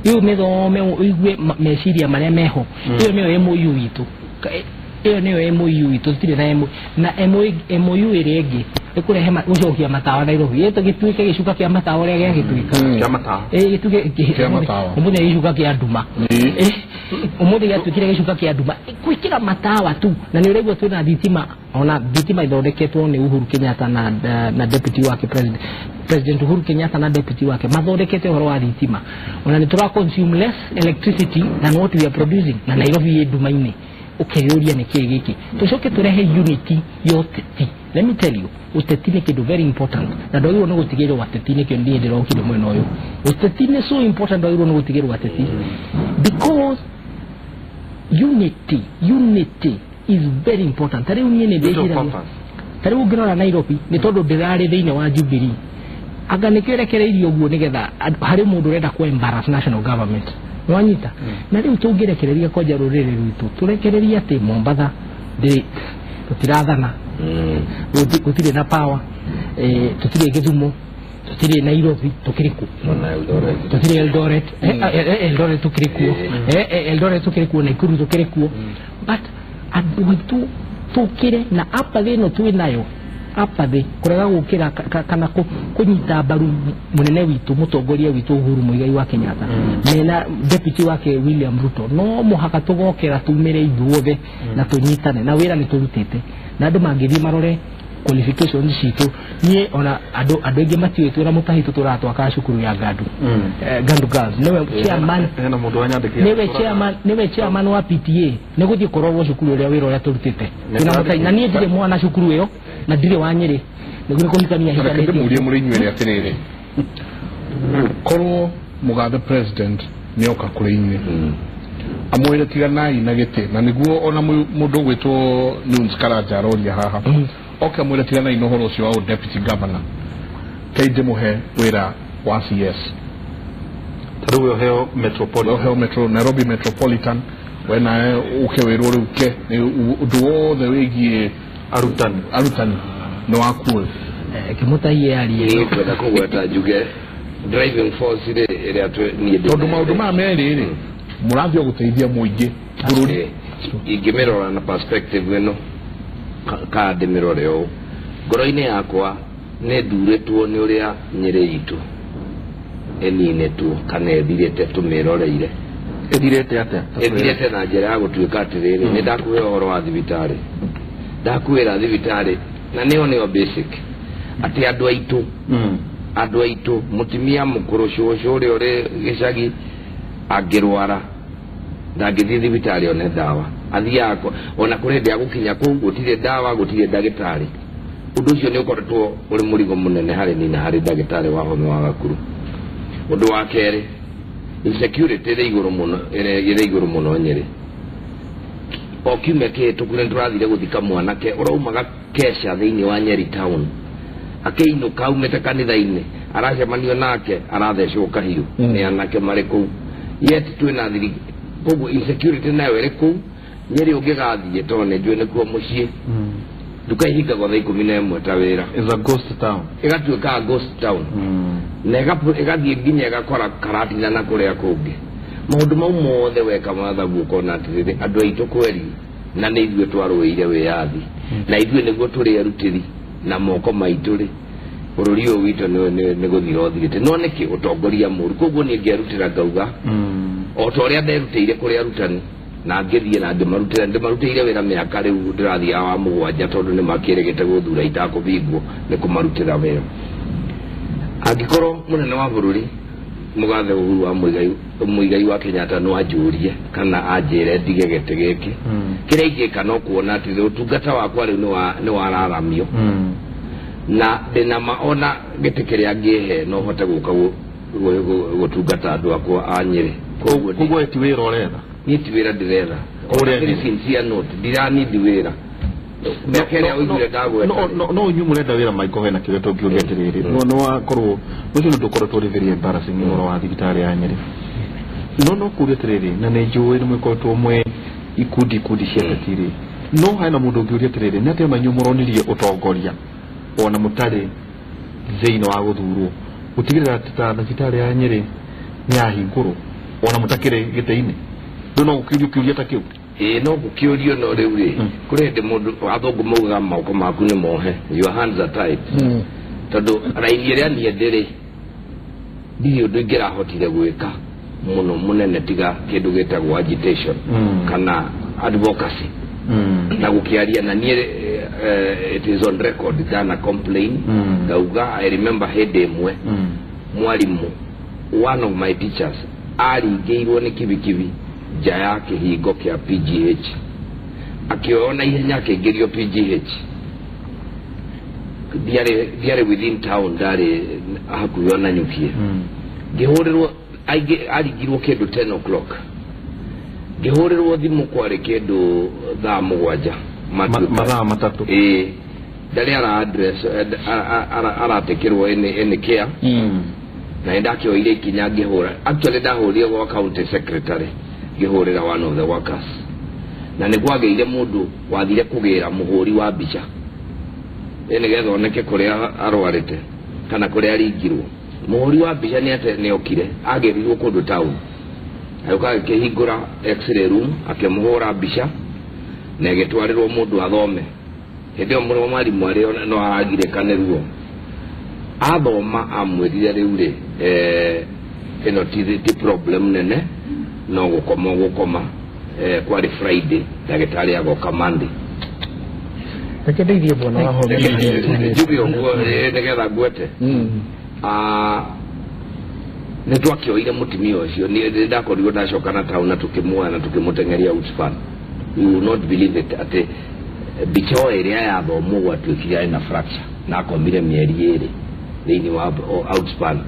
ĩyo mĩthome ũigue meciria marĩa meho. Ĩyo nĩyo MOU itũ, ĩyo nĩyo MOU itũ, tũtirĩ na MOU na MOU ĩrĩa ĩngĩ ĩkũrehe gũcokia matawa Nairobi, gĩtuĩke gĩcuka kĩa matawa ũrĩa gĩagĩtuĩka kĩa matawa, gĩtuĩke ũmũthĩ gĩcuka kĩa nduma, ũmũthĩ gĩatuĩkire gĩcuka kĩa nduma, gwĩkĩra matawa tu. Na nĩ ũraigua twĩna thitima, ona thitima ithondeketwo nĩ Uhuru Kenyatta na deputy wake President Uhuru Kenyatta na deputy wake mathondekete ũhoro wa thitima. Ona nĩ tũra consume less electricity than what we are producing, na Nairobi ĩ nduma-inĩ. Ũkeyũria nĩ kĩĩ gĩkĩ? Tũcoke tũrehe unity ya ũteti. Let me tell you, ũteti nĩ kĩndũ very important, na ndwagĩrĩirwo nĩ gũtigĩrwo ateti. Nĩkĩo niĩ ndĩrokire mwena ũyũ. Ũteti nĩ so important, ndwagĩrĩirwo nĩ gũtigĩrwo ateti, because unity is very important. Ta rĩu niĩ nĩ ndĩciragia, ta rĩu ũngĩrora Nairobi nĩ tondũ ndĩrarĩ thĩinĩ wa Jubilee, anga nĩkĩo ĩrekereirio ũguo nĩgetha harĩ mũndũ ũrenda kũ embarrass national government, nĩwanyita? Na rĩu tũngĩrekereria kwanja rũrĩrĩ rwitũ, tũrekererie atĩ Mombatha tũtirathana, gũtirĩ na power, tũtirĩ Gĩthumo, tũtirĩ Nairobi, tũkĩrĩ kũ? Tũtirĩ Eldoret, Eldoret tũkĩrĩ kuo, Eldoret tũkĩrĩ kuo, Nakuru tũkĩrĩ kuo. But andũ aitũ tũkĩre na apathy ĩno twĩ nayo, apathy kũrega gũkĩra kana kũnyita mbaru mũnene witũ, mũtongoria witũ Uhuru Muigai wa Kenyatta mena deputy wake William Ruto, no mũhaka tũgokera tumĩre ithuothe na tũnyitane, na wĩra nĩ tũrutĩte, na andũ mangĩthiĩ marore qualifications citũ. Niĩ ona andũ aingĩ matiũĩ twĩna Mũtahi tũtũraga cukuru ya Gandu, Gandu Girls, nĩwe chairman, hena mũndũ wanyandĩkĩra, nĩwe chairman wa PTA, nĩ gũthiĩ kũrorwo cukuru ũrĩa wĩra ũrĩa tũrutĩte twĩna Mũtahi. Na niĩ ndirĩ mwana cukuru ĩyo na ndirĩ wa Nyĩrĩ, nĩguo nĩ kũhikania hikanĩtie. Reke ndĩmũrie mũrĩ inyuĩ atĩrĩrĩ, korwo Mugathe president nĩ oka kũrĩ inyuĩ amwĩre tiganai na gĩtĩ na nĩguo ona mũndũ ũgwĩtwo Nunes Karanja aroria haha oke amwĩre tiganai na ũhoro ũcio wa deputy governor kei ndĩmũhe wĩra wa CS ta rĩu ũheo metropolitan ũheo metro Nairobi metropolitan we nawe ũke wĩrwo rĩu ke ũndũ wothe wĩgiĩ arutani nĩ waku ũyũ. Kĩmũtahiĩ arie Niĩ ngwenda kũgweta njuge driving force rĩ ĩrĩa niĩ ndĩ tondũ maũndũ maya merĩ rĩ mũrathiĩ o gũteithia mũingĩ bũrũri. Ingĩmĩrora na perspective ĩno ka ndĩmĩrore ũũ ngoro-inĩ yakwa nĩ ndurĩtwo nĩ ũrĩa Nyĩrĩ itũ ĩninĩtwo kana ĩthirĩte tũmĩroreire. Ĩthirĩte atĩa? Ĩthirĩte na njĩra ya gũtuĩka atĩrĩrĩ nĩ ndakuhe ũhoro wa thibitarĩ, ndakuĩra thibitarĩ na nĩyo nĩyo basic atĩ andũ aitũ mũtumia mũkũrũ cũcũ ũrĩa ũrĩ gĩcagi angĩrwara ndangĩthiĩ thibitarĩ one ndawa, athiaga ona kũrĩ hĩndĩ ya gũkinya kũu gũtirĩ ndawa gũtirĩ ndagĩtarĩ. Ũndũ ũcio nĩ ũkoretwo ũrĩ mũrigo mũnene harĩ niĩ na harĩ ndagĩtarĩ wa home wa Gakuru. Ũndũ wa kerĩ, insecurity ĩrĩ igũrũ mũno, ĩrĩ igũrũ mũno Nyĩrĩ. O kiumia kĩhĩtũku nĩ tũrathire gũthika mwanake ũraumaga kesha thĩinĩ wa Nyeri town akĩinũka aumĩte kanitha-inĩ aracemanio nake arathecwo kahiũ nĩ anake marĩ kũu yet twĩna thiri koguo insecurity nayo ĩrĩ kũu Nyeri. Ũngĩgathiĩ tondũ nĩ njũĩ nĩkuo mũciĩ nduka ihingagwo thaa 11 ta wĩra. Is a ghost town. Ĩgatuĩka ghost town na ĩgathiĩ nginya ĩgakora Karatina na kũrĩa kũngĩ. Maũndũ mau mothe weka mathagu ũkona atĩrĩrĩ andũ aitũ kweri na nĩ ithuĩ twarũĩire wĩyathi na ithuĩ nĩguo tũrĩ erutĩri na moko maitũ rĩ bũrũri ũyũ witũ nĩ gũthira ũthirĩte no nĩkĩ ũtongoria mũru. Koguo niĩ ngerutĩra ngauga o ta ũrĩa nderutĩire kũrĩ arutani na ngĩthiĩ na ngĩmarutĩra ndĩmarutĩire wĩra mĩaka rĩu ndĩrathiaga wa 7 tondũ nĩ makĩrĩgĩte gũthura itakũbingwo nĩ kũmarutĩra wĩra. Angĩkorwo mũnene wa bũrũri Mũgathe Uhuru wa Muigai wa Kenyatta no anjũrie kana anjĩre ndige gĩtĩ gĩkĩ kĩrĩa ingĩka no kuona atĩ ũtungata wakwa rĩu nĩ wararamio na ndĩna ma ona gĩtĩ kĩrĩa ngĩhe no hote gũka gũtungata andũ akwa a Nyĩrĩ. Koguo ti wĩra ũretha? Niĩ ti wĩra ndĩretha. Very sincere note, ndiranindi wĩra. Mĩaka ĩrĩa ũiguire ndagweta. No inyuĩ mũrenda wĩra Michael hena kĩrĩa tũngĩũria atĩrĩrĩ no wakorwo ũcio nĩ ũndũ ũkoretwo ũrĩ very embarrassing ũhoro wa thibitarĩ ya Nyĩrĩ. No kũria atĩrĩrĩ na nĩ njũĩ nĩ mwĩkoretwo mwe ikundi cia ateti rĩ no hena mũndũ ũngĩũria atĩrĩrĩ nĩ atĩa manyu mũronirie ũtongoria ona mũtarĩ thĩinĩ wa gũthurwo gũtigĩrĩra atĩ ta thibitarĩ ya Nyĩrĩ nĩ yahingũrwo ona mũtakĩrĩ gĩtĩ-inĩ rĩu no gũkĩũrio kĩũria ta kĩu? Ĩĩ no gũkĩũrio no rĩu rĩ kũrĩ hĩndĩ mũndũ athũngũ maugaga moko maku nĩ mohe, your hands are tied, tondũ raini ĩrĩa niĩ ndĩrĩ ndirĩ ũndũ ingĩrahotire gwĩka mũno mũnene tiga kĩndũ gĩtagwo agitation kana advocacy na gũkĩaria na niĩ it is on record ndana complain ngauga I remember hĩndĩ ĩmwe mwarimũ one of my teachers aringĩirwo nĩ kibikibi nja ya kĩhingo kĩa PGH akĩoywo na ihenya akĩingĩrio PGH ndiarĩ within town ndarĩ hakuhĩ ona Nyukie ngĩhũrĩrwo aringirwo kĩndũ 10 o'clock ngĩhũrĩrwo thimũ kwarĩ kĩndũ thaa 7 mathaa 3 ĩĩ ndarĩ ara address aratekĩrwo any care na ndakĩoire ikinya ngĩhũra actually ndahũrire gwa county secretary ngĩhũrĩra one of the workers na nĩ kwagĩire mũndũ wathire kũgĩra mũhũri wa mbica nĩgetha oneke kũrĩa arwarĩte kana kũrĩa aringirwo. Mũhũri wa mbica nĩ okire agĩrirwo kũndũ town agĩũka akĩhingũra x-ray room akĩmũhũra mbica na ĩgĩtwarĩrwo mũndũ athome. Hĩndĩ ĩyo mũrũ mwarimũ arĩ no aragirĩka nĩ ruo athoma amwĩrire rĩu rĩ ĩno ti problem nene no gũkoma kwarĩ Friday ndagĩtarĩ agoka Monday. Reke ndeithie bwana wa home njuge ũguo nĩgetha ngwete nĩ twakĩoire mũtumia ũcio nĩ ndakorirwo ndacoka na town na tũkĩmuoya na tũkĩmũteng'eria Outspan. You will not believe it atĩ mbica o ĩrĩa yathomwo gwatuĩkire ena fracture na akomire mĩeri 2 thĩinĩ wa Outspan.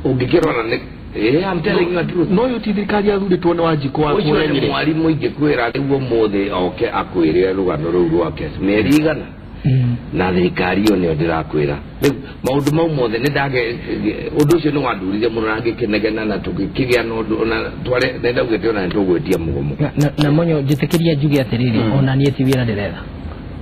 Ũngĩkĩrora I'm telling you the truth. No yo ti thirikari yathurĩtwo nĩ Wanjikũ wa ũcio kũrĩa nĩ Nyĩrĩ. Mwarimũ ingĩkwĩra nĩguo mũthĩ oke akwĩre rũgano rũu rwake mĩeri igana na thirikari ĩyo nĩyo ndĩrakwĩra rĩu maũndũ mau mothe nĩ ndage ũndũ ũcio nĩ wandurire mũno na ngĩkĩnegena na tũgĩkĩgĩa na ũndũ ona tware nĩ ndaugĩte ona nĩ tũgwĩtia mũgomo. Na Monyo njĩtĩkĩria njuge atĩrĩrĩ, ona niĩ ti wĩra ndĩretha.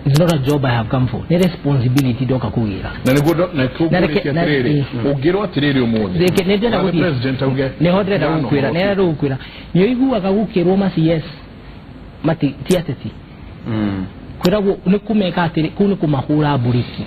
It's not a job I have come for. Nĩ responsibility ndoka kũgĩra. Na nĩguo na Na kũngũrĩtie atĩrĩrĩ, ũngĩrwo atĩrĩrĩ ũmũthĩ Reke nĩ ndĩrenda na the gũthiĩ. president auge Nĩho ndĩrenda "Ndano gũkwĩra, ũhoro nĩ gũkwĩra nĩ ũiguaga gũkĩrwo ma CS mati ti ateti kwĩragwo nĩ kũmeka atĩrĩ, kũu nĩ kũmahũra mburiki,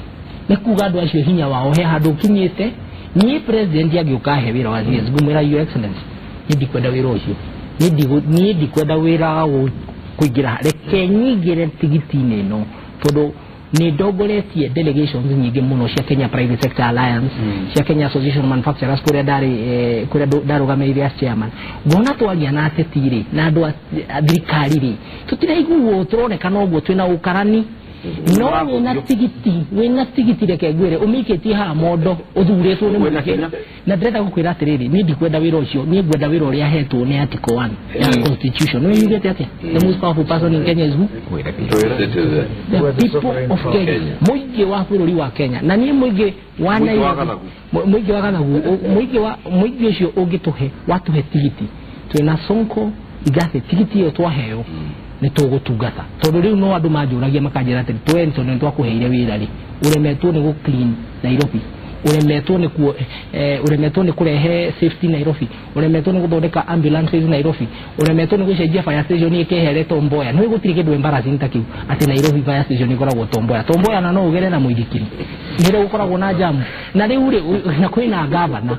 nĩ kuga andũ acio hinya wao he handũ ũkinyĩte. Niĩ president angĩũka he wĩra wa CS, ngũmwĩra, "Your Excellency, niĩ ndikwenda wĩra ũcio, niĩ ndikwenda wĩra wa kũingĩra, reke nyingĩre tigiti-inĩ ĩno," tondũ nĩ ndongoretie delegations nyingĩ mũno cia Kenya Private Sector Alliance, cia Kenya Association of Manufacturers, kũrĩa ndarĩ kũrĩa ndarũgamĩrĩire as chairman. Ngona twaria na ateti rĩ, na andũ a thirikari rĩ, tũtiraiguo, tũronekana ũguo twĩna ũkarani, no wĩna tigiti, reke ngwĩre, ũmĩikĩtie haha mondo ũthurĩtwo nĩ Wĩna mũingĩ. hinya. Na ndĩrenda gũkwĩra atĩrĩrĩ, niĩ ndikwenda wĩra ũcio, niĩ ngwenda wĩra ũrĩa hetwo nĩ article 1 ya constitution. Nĩ yugĩte atĩa? The most powerful person in Kenya is who? Citizen. The Who are the people sovereign of power. Kenya. Kenya. Mũingĩ wa bũrũri wa Kenya, na niĩ mũingĩ wa Mũingĩ wa Nairobi. Gathagu. Mũingĩ wa Gathagu, mũingĩ wa mũingĩ ũcio ũngĩtũhe watũhe tigiti twĩna Sonko Igathe, tigiti ĩyo twaheo nĩ tũgũtungata, tondũ rĩu no andũ manjũragia makanjĩra atĩrĩ, twe tondũ nĩ twakũheire wĩra rĩ, ũremetwo nĩ gũ clean Nairobi, ũremetwo nĩ kuo, ũremetwo nĩ kũrehe safety Nairobi, ũremetwo nĩ gũthondeka ambulances Nairobi, ũremetwo nĩ gũcenjia fire station ĩkehere Tomboya. Nĩ gũtirĩ kĩndũ embarrassing ta kĩu atĩ Nairobi fire station ĩkoragwo Tomboya. Tomboya na no ũgere na mũithikiri, nĩrĩo gũkoragwo na jamu. Na rĩu rĩ, na kwĩna gavana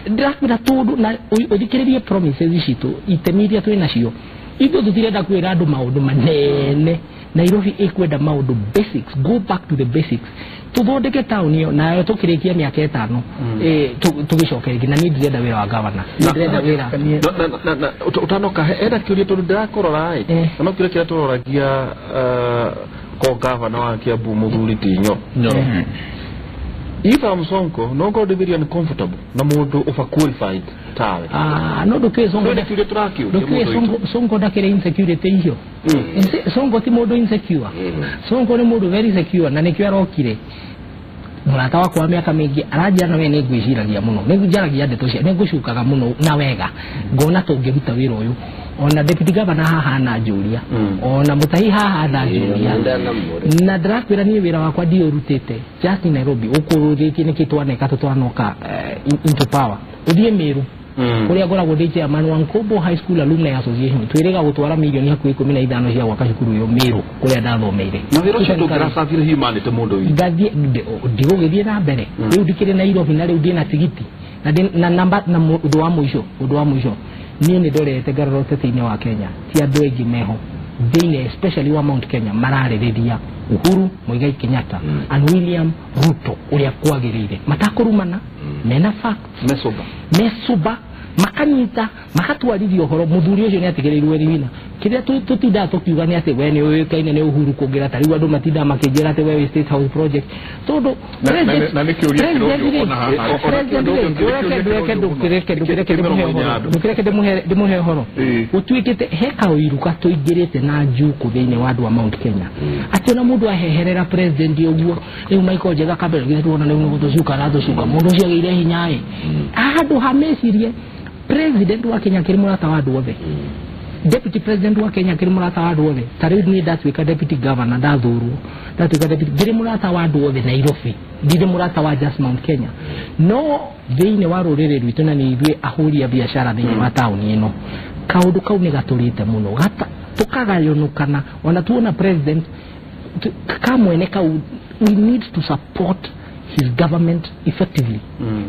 ndĩrakwĩra, tondũ na ũthikĩrĩrie promises citũ, itemi iria twĩ nacio ithuĩ, tũtirenda kwĩra andũ maũndũ manene. Nairobi ĩkwenda maũndũ basics, go back to the basics, tũthondeke taũni ĩyo nayo tũkĩrĩkia mĩaka 5, tũgĩcoke rĩngĩ. Na niĩ ndirenda wĩra wa gavana, niĩ ndĩrenda wĩra Ũtanoka ena kĩũria tondũ ndĩrakũrora ĩ, na no kĩũria kĩrĩa tũroragia ko gavana wa Kiambu mũthuri ti Nyoro. If I'm Sonko, no ngorwo ndĩ very uncomfortable na mũndũ overqualified tawe. Ah, no ndũkĩũĩ Sonko No nĩ kĩũria tũrakĩũria ndũkĩũĩ mũndũ witũ. Sonko ndakĩrĩ insecurity icio. Sonko ti mũndũ insecure. Sonko nĩ mũndũ very secure, na nĩkĩo arokire. Mũrata wakwa wa mĩaka mĩingĩ aranjĩra, na we nĩ ngwĩciragia mũno, nĩ njaragia ndeto cia, nĩ ngũcukaga mũno na wega, ngona tũngĩruta wĩra ũyũ. Ona deputy governor haha ananjũria, ona Mũtahi haha ananjũria, na ndĩrakwĩra niĩ wĩra wakwa ndiũrutĩte just in Nairobi. Ũkũrũthĩtie nĩkĩ twaneka tũtwanoka into power, ũthiĩ Mĩrũ kũrĩa ngoragwo ndĩ chairman wa Nkombo High School Alumni Association, twĩrĩga gũtwara mirioni hakuhĩ 15 cia gwaka cukuru ĩyo Mĩrũ kũrĩa ndathomeire. Na wĩra ũcio ndũngĩracabire humanity mũndũ witũ. Ngathiĩ ndigũgĩthiĩ na mbere rĩu ndikĩrĩ Nairobi, na rĩu ndĩna tigiti na na namba na ũndũ wa mũico niĩ nĩ ndorete ngarora ũteti-inĩ wa Kenya, ti andũ aingĩ meho thĩinĩ, especially wa Mount Kenya, mararĩrĩria Uhuru Muigai Kenyatta and William Ruto ũrĩa kwagĩrĩire, matakũrumana, mena facts, mecoba, mecuba, makanyita makatwarithia ũhoro. Mũthuri ũcio nĩ atigĩrĩirwo wina kĩrĩa tũtindaga tũkiuga nĩ atĩ we nĩ ũĩkaine nĩ Uhuru kũngĩra. Ta rĩu andũ matindaga makĩnjĩra atĩ we wĩ State House project tondũ Na nĩ kĩũria kĩrorio ona haha. Ndũkĩreke ndĩmũhe ũhoro. Gũtuĩkĩte he kaũiru katũingĩrĩte na njuku thĩinĩ wa andũ a Mount Kenya, atĩ ona mũndũ aheherera president ũguo rĩu Michael Njega Kambere githĩ tuona rĩu nĩ gũtũcuka aratũcuka, mũndũ ũcio agĩire hinya ĩ handũ ha mecirie president wa Kenya akĩrĩ mũrata wa andũ othe, deputy president wa Kenya akĩrĩ mũrata wa andũ othe. Ta rĩu niĩ ndatuĩka deputy governor, ndathurwo ndatuĩka deputy, ngĩrĩ mũrata wa andũ othe Nairobi, ndirĩ mũrata wa just Mount Kenya. No thĩinĩ wa rũrĩrĩ rwitũ, na nĩ ithuĩ ahũri a biacara thĩinĩ wa taũni ĩno, kaũndũ kau nĩ gatũrĩte mũno gata tũkagayũnũkana. Ona tuona president kamwene kau, we need to support his government effectively.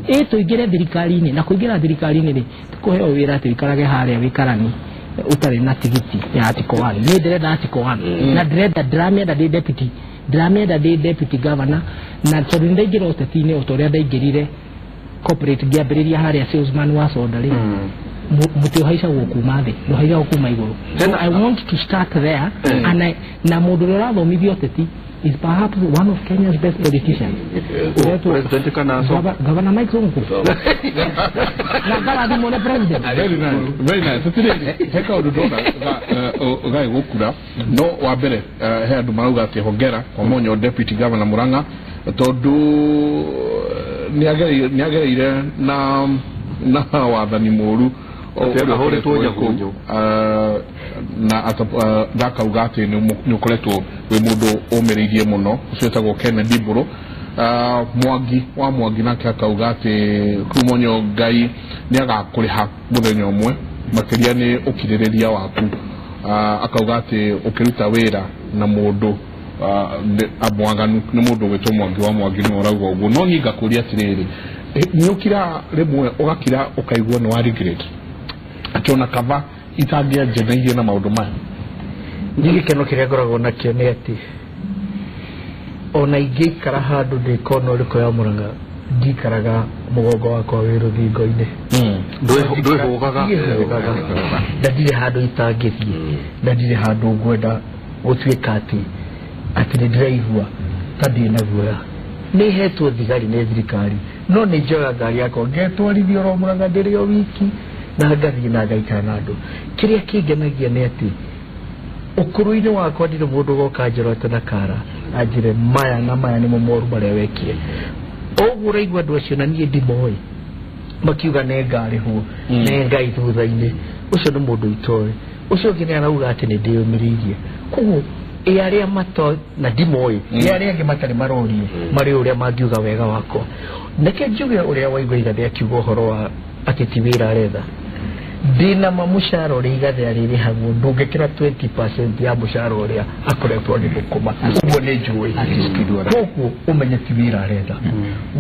Ĩ tũingĩre thirikari-inĩ, na kũingĩra thirikari-inĩ rĩ, tũkũheo wĩra atĩ ũikarage harĩa wĩkarani ũtarĩ na tigiti ya article 1. Niĩ ndĩrenda article 1, na ndĩrenda ndĩramĩenda ndĩ deputy, ndĩramĩenda ndĩ deputy governor, na tondũ nĩ ndaingĩra ũteti-inĩ o ta ũrĩa ndaingĩrire corporate, ngĩambĩrĩria harĩa salesman wa soda rĩ. Mũtĩ ũhaicagwo kuma thĩ, ndũhaicagwo kuma igũrũ. So I want to start there. And na mũndũ ũrĩa ũrathomithio ũteti is perhaps one of Kenya's best politicians. President kana so Governor Mike Sonko. Na ngarathimwo nĩ president. Very nice, very nice. Atirĩrĩ, he kaũndũ ndona gaĩ gũkura no wa mbere, he andũ marauga atĩ hongera kwa Monyo deputy governor Murang'a tondũ nĩ agereire na wathani mũru ahũrĩtwo nyahũnyũ. Na ndakauga atĩ nĩ ũkoretwo wĩ mũndũ ũmĩrĩirie mũno. Ũcio wĩtagwo Kennedy Mbũrũ. Mwangi wa Mwangi nake akauga atĩ Kumonyo Ngai nĩ agakũrĩha mũthenya ũmwe, makĩria nĩ ũkirĩrĩria waku. Akauga atĩ ũkĩruta wĩra na mũndũ mwaganu nĩ mũndũ ũgwĩtwo Mwangi wa Mwangi nĩ ũrauga ũguo. No niĩ ngakũria atĩrĩrĩ, nĩ ũkira rĩmwe ũgakira ũkaigua nĩ wa regret atĩ ona kaba itangĩanjenairie na maũndũ maya? Niĩ gĩkeno kĩrĩa ngoragwo nakĩo nĩ atĩ ona ingĩikara handũ ndĩ kona ũrĩkũ ya Mũrang'a, ndikaraga mũgongo wakwa wĩ rũthingo-inĩ. Ndwĩhũgaga. Ndiĩhũgaga, na ndirĩ handũ itangĩthiĩ, na ndirĩ handũ ngwenda gũtuĩka atĩ nĩ ndĩraigua ta ndĩ na guoya. Nĩ hetwo thigari nĩ thirikari, no nĩ njoya ngari yakwa ngetwarithia oro Mũrang'a ndĩrĩ o wiki, na ngathiĩ na ngaikara na andũ. Kĩrĩa kĩngenagia nĩ atĩ ũkũrũ-inĩ wakwa ndirĩ mũndũ ũgoka njorote na kara anjĩre maya na maya nĩmo moru marĩa wekire. Ũguo ũraigua andũ acio na niĩ ndimoĩ makiuga nĩ ngarĩhwo nĩ Ngai thutha-inĩ, ũcio nĩ mũndũ itoĩ. Ũcio ũngĩ nĩ arauga atĩ nĩ ndĩyũmĩrĩirie. Koguo ĩ arĩa mato na ndimoĩ, ĩ arĩa angĩ matarĩ marorio marĩ ũrĩa mangiuga wega wakwa. Neke njuge ũrĩa waigua Igathe akiuga ũhoro wa atĩ ti wĩra aretha. Ndĩna ma mũcara ũrĩa Igathe arĩrĩhagwo ndũngĩkĩra 20% ya mũcara ũrĩa akoretwo agĩthũkũma. Ũguo nĩ njũĩ, koguo ũmenye ti wĩra aretha.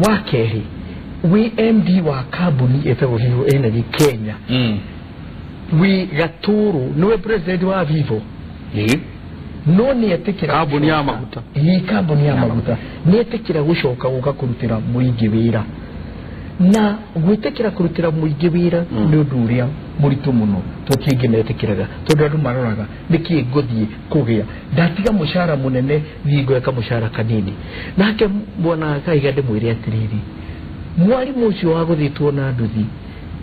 Wa kerĩ, wĩ MD wa kambuni ĩtagwo Vivo Energy Kenya, wĩ Gatũrũ nĩwe president wa Vivo, no nĩ etĩkĩra Kambuni ya maguta. Ĩ, kambuni ya maguta. Nĩ etĩkĩra gũcoka gũka kũrutĩra mũingĩ wĩra, na gwĩtĩkĩra kũrutĩra mũingĩ wĩra nĩ ũndũ ũrĩa mũritũ mũno to kĩngĩ metĩkĩraga, tondũ andũ maroraga nĩkĩ ngũthiĩ kũgĩa ndatiga mũcara mũnene thiĩ ngweka mũcara kanini. Nake bwana Kahiga ndĩmwĩre atĩrĩrĩ, mwarimũ ũcio wa gũthĩtwo na nduthi,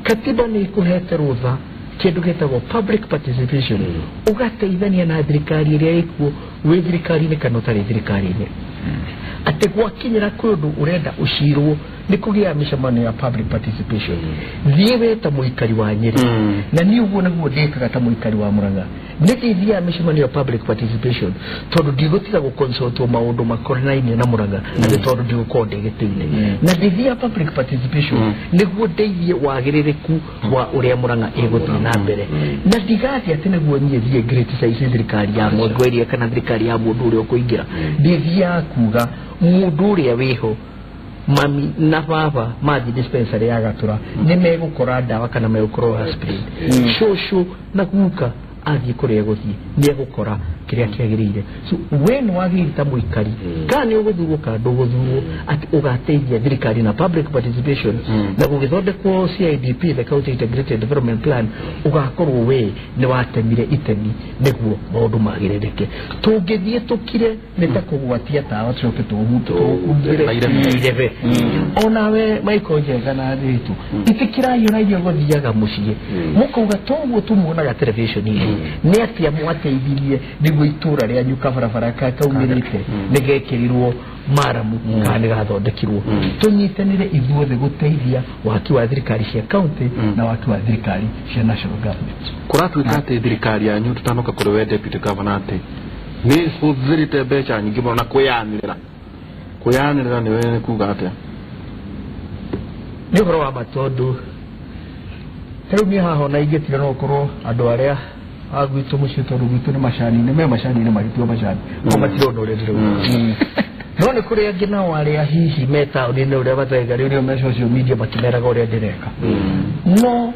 katiba nĩ ĩkũhete rũtha kĩndũ gĩtagwo public participation, ũgateithania na thirikari ĩrĩa ĩkuo, wĩ thirikari-inĩ kana ũtarĩ thirikari-inĩ, atĩ gwakinyĩra kwĩ ũndũ ũrenda ũcirwo nĩ kũgĩa mĩcemanio ya public participation. Thiĩ we ta mũikari wa Nyĩrĩ, na niĩ ũguo nĩguo ndĩkaga ta mũikari wa Mũrang'a. Nĩ ndĩthiaga mĩcemanio ya public participation tondũ ndigũtiga gũconsultwo maũndũ makonainie na Mũrang'a atĩ tondũ ndigũkorwo ndĩ gĩtĩ-inĩ, na ndĩthiaga public participation nĩguo ndeithie wagĩrĩrĩku wa ũrĩa Mũrang'a ĩgũthiĩ na mbere, na ndigathiĩ atĩ nĩguo niĩ thiĩ criticize thirikari ya Mwangi kana thirikari ya mũndũ ũrĩa ũkũingĩra. Ndĩthiaga kuga mũndũ ũrĩa wĩho, mami na baba mathiĩ dispensary ya Gatũra nĩ megũkora ndawa kana megũkorwo aspirin, cũcũ na guka athiĩ kũrĩa egũthiĩ nĩ egũkora kĩrĩa kĩagĩrĩire. So we nĩ wagĩrĩire ta mũikari, kana nĩ ũgũthurwo kana ndũgũthurwo, atĩ ũgateithia thirikari na public participation, na gũgĩthondekwo CIDP, the County Integrated Development Plan, ũgakorwo we nĩ watemire itemi nĩguo maũndũ magĩrĩrĩke. Tũngĩthiĩ tũkire nĩ ta kũgwatia tawa tũcoke tũhumbĩre na irebe. Onawe Michael Njenga na Ndiritu, ĩtĩkĩrai ona inyuĩ gũthiaga mũciĩ mũkauga toguo tumuonaga television-inĩ nĩ atĩa mwateithirie nĩguo itũra rĩanyu kabarabara kaumĩrĩte nĩ gekĩrirwo maramu kana nĩ gathondekirwo. Tũnyitanĩre ithuothe gũteithia waki wa thirikari cia county na waki wa thirikari cia national government. Kũratuĩka atĩ thirikari yanyu, tũtanoka kũrĩ we deputy governor, atĩ nĩ hũthĩrĩte mbeca nyingĩ mũno na kwĩyanĩrĩra. Kwĩyanĩrĩra nĩwe nĩ kuga atĩa? Nĩ ũhoro wa ma, tondũ rĩu niĩ haha ona ingĩtiga no gũkorwo andũ arĩa a gwitũ mũciĩ, tondũ gwitũ nĩ macani-inĩ, me macani-inĩ magĩtua macani o matirona ũrĩa ndĩrauga. No nĩ kũrĩ angĩ nao arĩa hihi me taũni-inĩ ũrĩa matega rĩu nĩo me social media makĩmeraga ũrĩa ndĩreka, no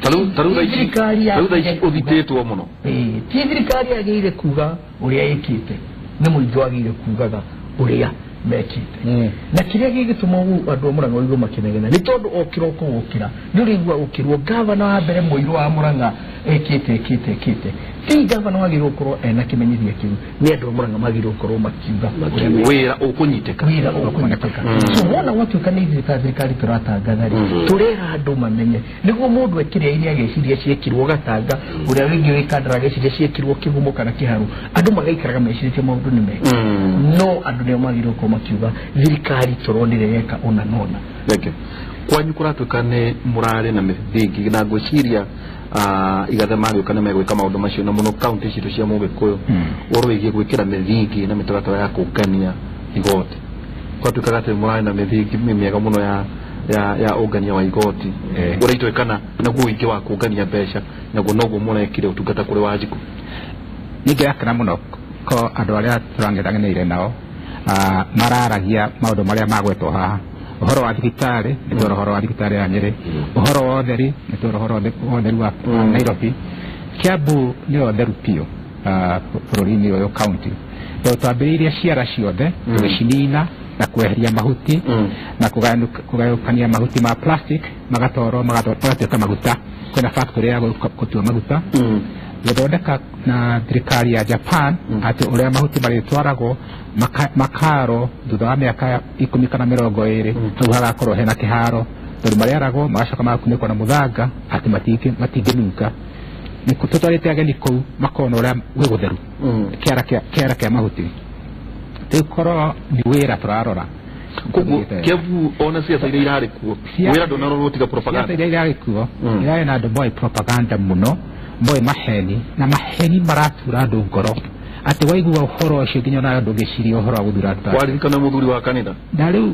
tarĩu thaa ici thirikari tarĩu thaa ici ũthitĩtwo mũno. Ĩĩ, ti thirikari yagĩrĩire kuga ũrĩa ĩkĩte, nĩ mũingĩ wagĩrĩire kugaga ũrĩa mekĩte na kĩrĩa gĩgĩtũma andũ a Murang'a ũigue makĩnegena nĩ tondũ o kĩroko gũkĩra nĩ ũrĩigua ũkĩrwo gavana wa mbere mũirũ wa Murang'a ekĩte ekĩte ekĩte. Ti gavana wagĩrĩirwo gũkorwo ena kĩmenyithia kĩu, nĩ andũ a Murang'a magĩrĩirwo gũkorwo makiuga wĩra ũkũnyitĩka, wĩra ũkũnyitĩka. So wona gwatuĩka nĩ ithuĩ ta thirikari tũratangatha rĩ, tũrera andũ mamenye nĩguo mũndũ ekĩrĩa iria ageciria ciĩkirwo Gatanga, ũrĩa rĩngĩ wĩ Kandara ageciria ciĩkirwo Kĩhumo kana Kĩharũ, andũ magaikaraga mecirĩtie maũndũ nĩ mega. No andũ nĩo magĩrĩirwo gũkorwo makiuga thirikari tũronire yeka ũna na ũna. Thank you. Kwanyu kũratuĩka nĩ mũrarĩ na mĩthingi na ngwĩciria Igathe magĩũka nĩ megwĩka maũndũ macio na mũno kaunti citũ cia Mũgĩkũyũ ũhoro wĩgiĩ gwĩkĩra mĩthingi na mĩtaratara ya kũngania igoti. Kũratuĩkaga atĩ mũrarĩ na mĩthingi mĩega mũno ya ũngania wa igoti ũrĩa itwĩkana naguo ũingĩ wa kũngania mbeca naguo noguo mũrekire ũtungata kũrĩ Wanjikũ. Ningĩrakena mũno ko andũ arĩa tũrang'ethanĩire nao mararagia maũndũ marĩa magwetwo haha. Ũhoro wa thibitarĩ nĩ twara ũhoro wa thibitarĩ ya Nyĩrĩ, ũhoro wa ũtheri nĩ twara ũhoro wa ũtheru wa Nairobi. Kiambu nĩyo theru biũ bũrũri-inĩ ũyũ county, tondũ twambĩrĩirie ciara ciothe tũgĩcinina na kweheria mahuti na kũgayũkania mahuti ma plastic magatwarwo magatuĩka maguta. Kwĩna factory ya gũtua maguta gũthondeka na thirikari ya Japan atĩ ũrĩa mahuti marĩtwaragwo makaro thutha wa mĩaka 10 kana 20 hau hagakorwo hena kĩharo, tondũ marĩaragwo magacoka magakunĩkwo na mũthanga atĩ matingĩnunga. Tũtwarĩte ageni kũu makona ũrĩa gwĩ gũtheru kĩara kĩa mahuti. Rĩu korwo nĩ wĩra tũrarora. Koguo Kiambu ona ciaca iria irarĩ kuo wĩra ndũnarorwo tiga propaganda. Ciaca iria irarĩ kuo irarĩ na andũ moĩ propaganda mũno, moĩ maheni, na maheni maratura andũ ngoro atĩ waigua ũhoro ũcio nginya onawe ndũngĩciria ũhoro wa gũthura andũ. Waririkana mũthuri wa kanitha na rĩu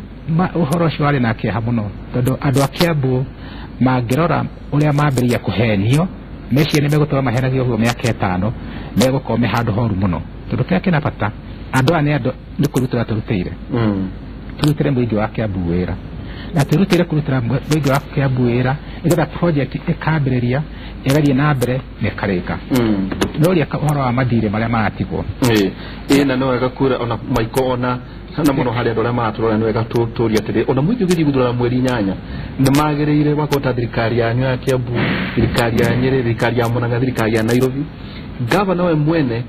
ũhoro ũcio warĩ na kĩeha mũno, tondũ andũ a Kiambu mangĩrora ũrĩa mambĩrĩria kũhenio meciria nĩ megũtũra mahenagio ũguo mĩaka 5 megũkorwo me handũ horu mũno, tondũ kĩrĩa kĩna bata andũ aya nĩ andũ nĩ kũrutĩra tũrutĩire tũrutĩre mũingĩ wa Kiambu wĩra, na twĩrutĩire kũrutĩra mũingĩ wa Kiambu wĩra nĩgetha project ĩkambĩrĩria ĩgathiĩ na mbere na ĩkarĩka. No ũrĩa ũhoro wa mathirĩ marĩa maratigwo na nĩ wega kwĩra ona Maiko ona na mũno harĩ andũ arĩa maratũrora nĩ wega tũrie atĩrĩ ona mũingĩ ũgĩthiĩ gũthurana mweri 8 nĩ magĩrĩire gwakorwo ta thirikari yanyu ya Kiambu, thirikari ya Nyĩrĩ, thirikari ya Murang'a, thirikari ya Nairobi, gavana we mwene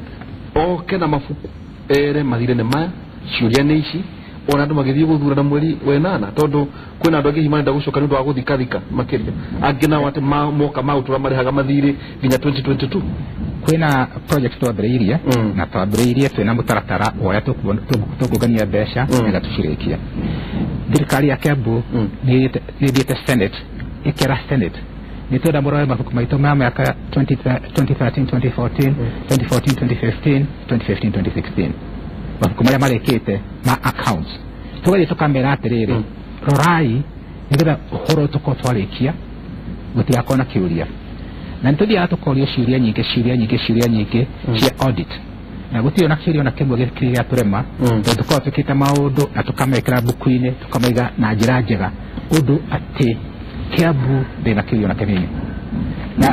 oke na mabuku ere mathirĩ nĩ maya, ciũria nĩ ici, ona andũ magĩthiĩ gũthurana mweri wa 8 tondũ kwĩna andũ angĩ hihi marenda gũcoka nĩ ũndũ wa gũthikathika makĩria, angĩ nao atĩ moka maũtũra marĩhaga mathirĩ nginya 2022. Kwĩna project twambĩrĩirie na twambĩrĩirie twĩna mũtaratara wa ũrĩa tũkũngania mbeca nĩgetha tũcirĩkie. Thirikari ya Kiambu nĩ ĩthiĩte Senate ĩkera Senate nĩ twenda mũrore mabuku maitũ ma mĩaka 2013 2014 2014 2015 2015 2016 mabuku marĩa marĩkĩte ma accounts. Tũgathiĩ tũkamera atĩrĩrĩ, rorai nĩgetha ũhoro tũkorwo twarĩkia gũtigakorwo na kĩũria. Na nĩ tũthiaga tũkorio ciũria nyingĩ ciũria nyingĩ ciũria nyingĩ cia audit, na gũtirĩ ona kĩũria ona kĩmwe gĩkĩrĩ gĩa tũrema, tondũ tũkoragwo twĩkĩte maũndũ na tũkamekĩra mbuku-inĩ tũkamaiga na njĩra njega ũndũ atĩ Kiambu ndĩna kĩũria ona kĩnini.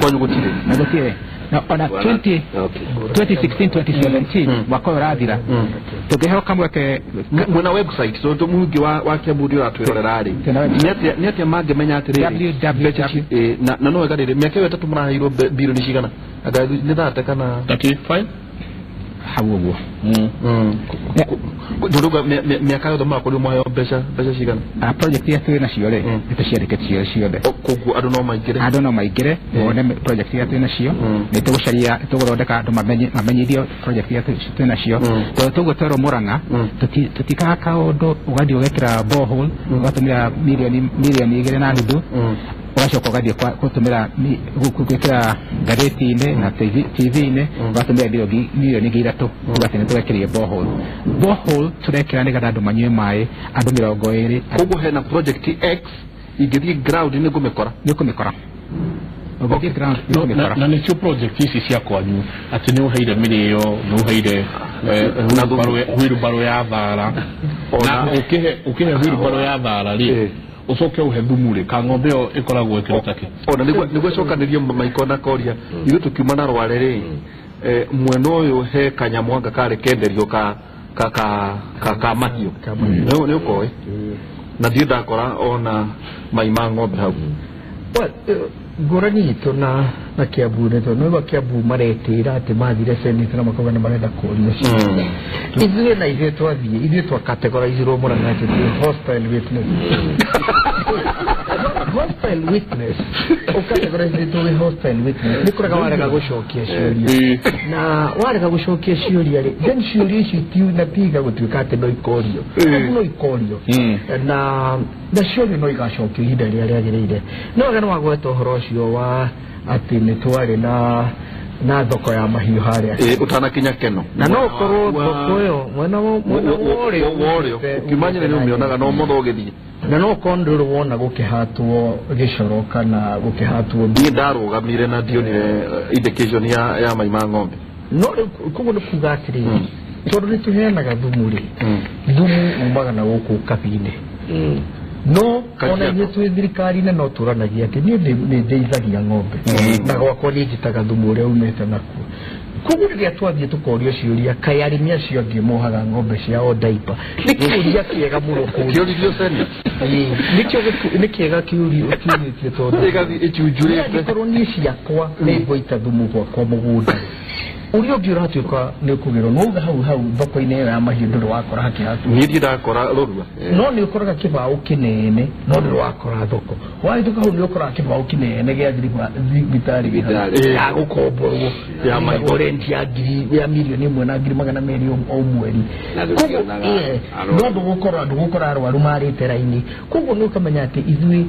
Kwanyu gũtirĩ? Na gũtirĩ. Na ona 2016 2017 mwaka ũyũ ũrathira tũngĩheo kamweke mwena website tondũ mũingĩ wa Kiambu nĩ ũratwĩrorera rĩ, nĩ atĩa mangĩmenya atĩrĩrĩ na no wega rĩrĩ mĩaka ĩyo 3 mũraheirwo bilioni cigana? Anga nĩ 30 kana 35 hau ũguo. Tondũ mĩaka yothe mũrakorirwo mwaheo mbeca cigana? Project iria twĩ nacio rĩ nĩ tũciandĩkĩte ciothe, koguo andũ no maingĩre, andũ no maingĩre mone project iria twĩ nacio. Nĩ tũgũcaria tũgũthondeka andũ mamenyithio project iria twĩ nacio, tondũ tũguo twerwo Murang'a tũtikaga kaũndũ ũgathiĩ ũgekĩra borehole ũgatũmĩra milioni 2.5 ũgacoka ũgathiĩ gũtũmĩra gwĩkĩra ngathĩti-inĩ na TV-inĩ ũgatũmĩra milioni 3 uga atĩ nĩ tũrekĩrire borehole. Borehole tũrekĩra nĩgetha andũ manyue maĩ andũ 20. Koguo hena project X ingĩthiĩ ground nĩ ngũmĩkora? Nĩ ũkũmĩkora. Ũngĩthiĩ ground nĩ ũkũmĩkora. Na nĩcio project ici cia kwanyu atĩ nĩ ũheire mĩrĩo, nĩ ũheire wheelbarrow ya thara, na ũkĩhe wheelbarrow ya thara rĩ ũcoke ũhe thumu rĩ, ka ng'ombe ĩyo ĩkoragwo ĩkĩruta kĩ? Ona nĩguo cokanĩrio Maiko na koria ithuĩ tũkiuma na Rware rĩ, mwena ũyũ he kanyamũ anga karĩ kenderio ka ka ka ka ka mahiũ nĩ ũkoĩ na ndirĩ ndakora ona mai ma ng'ombe hau. Well, ngũrani itũ na Kiambu nĩ tondũ nĩũigua Kiambu maretĩra atĩ mathire Senate na makauga nĩ marenda kũrio ciũria. Ithuĩ na ithuĩ twathiĩ, ithuĩ twa-categorizirwo Murang'a atĩ twĩ hostile witness. Hostile witness, ũkategorizĩtwo wĩ hostile witness nĩ kũrega warega gũcokia ciũria, na warega gũcokia ciũria rĩ, then ciũria icio na tiga gũtuĩka atĩ no ikorio, no ikorio na ciũria no igacokio ihinda rĩrĩa rĩagĩrĩire. No wega nĩ wagweta ũhoro ũcio wa atĩ nĩ twarĩ na thoko ya mahiũ harĩa ũtanakinya Keno, na no ũkorwo thoko ĩyo mwena wa ũrĩo ũkimanyire nĩ ũmĩonaga no mũthũ ũgĩthiĩ, na no ũkorwo ndũrĩ wona gũkĩhatwo gĩcoro kana gũkĩhatwo. Niĩ ndarũgamire na ndionire indication ya mai ma ng'ombe. No rĩu koguo nĩ kuga atĩrĩrĩ, tondũ nĩ tũheanaga thumu rĩ, thumu umaga na gũkũ kabi-inĩ, no ona ithuĩ twĩ thirikari-inĩ no tũranagia atĩ niĩ nĩ ndĩithagia ng'ombe na gwakwa niĩ njitaga thumu ũrĩa umĩte nakuo. Koguo rĩrĩa twathiĩ tũkorio ciũria, kaĩ arĩmi acio angĩ mohaga ng'ombe ciao diaper, nĩ kĩũria kĩega mũno kũũria. Kĩũririo Senate. Nĩ kĩega kĩũrĩtie tondũ ĩgathiĩ ĩchunjurĩte. Angĩkorwo niĩ ciakwa nĩ ngũita thumu gwakwa mũgũnda, ũrĩa ũngĩ ũratuĩka nĩ ũkũgĩrwo nĩ uga hau hau thoko-inĩ ĩyo ya mahiũ ndũrĩ wakora hakĩhatwo. Niĩ ndirĩ ndakora rũrua. No nĩ ũkoraga kĩbaũ kĩnene no ndũrĩ wakora thoko. Wahĩtũka hau nĩ ũkoraga kĩbaũ kĩnene gĩa thibitarĩ ya gũkomborwo ya mahiũ rent ya ngiri ya milioni 1 na ngiri 200 o mweri. No ndũgũkora arwaru marĩte raini. Koguo nĩ ũkamenya atĩ ithuĩ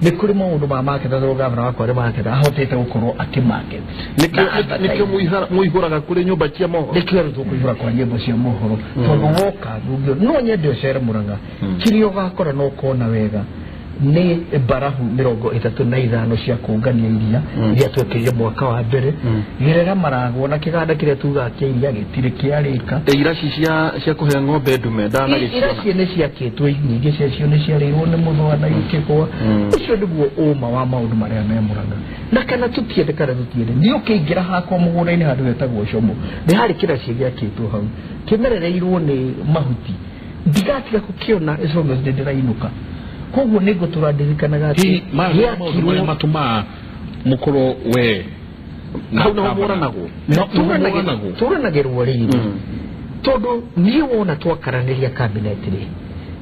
nĩ kũrĩ maũndũ ma market tondũ gavana wakwa nĩ market ahotete gũkorwo akĩ market. Nĩkĩo mũihũraga kũrĩ nyũmba cia mohoro. Nĩkĩo rĩu tũkũihũra kwa nyũmba cia mohoro tondũ woka no nyende ũcere Murang'a, kĩrĩa ũgakora no ũkona wega nĩ mbarabu 35 cia kũngania iria iria twekĩrire mwaka wa mbere, gerera maragwo na kĩganda kĩrĩa tugaga kĩa iria gĩtirĩ kĩarĩka. Iraci cia kũhe ng'ombe ndume ndanagĩciona. Iraci nĩ ciakĩtwo nyingĩ ciacio nĩ ciarĩirwo nĩ mũthũa na ikĩgwa. Ũcio nĩguo ũma wa maũndũ marĩa me Murang'a. Na kana tũtiende kana tũtiende, niĩ ũkĩingĩra hakwa mũgũnda-inĩ handũ hetagwo Como, nĩ harĩ kĩraci gĩakĩtwo hau kĩmerereirwo nĩ mahuti, ndigatiga gũkĩona as long as ndĩrainũka. Koguo nĩ ngũtũra ndirikanaga atĩ maũndũ marĩa matũmaga mũkorwo we hau nĩho mũranagwo. Tũranagĩrwo rĩrĩ tondũ niĩ wona twakaranĩria cabinet rĩ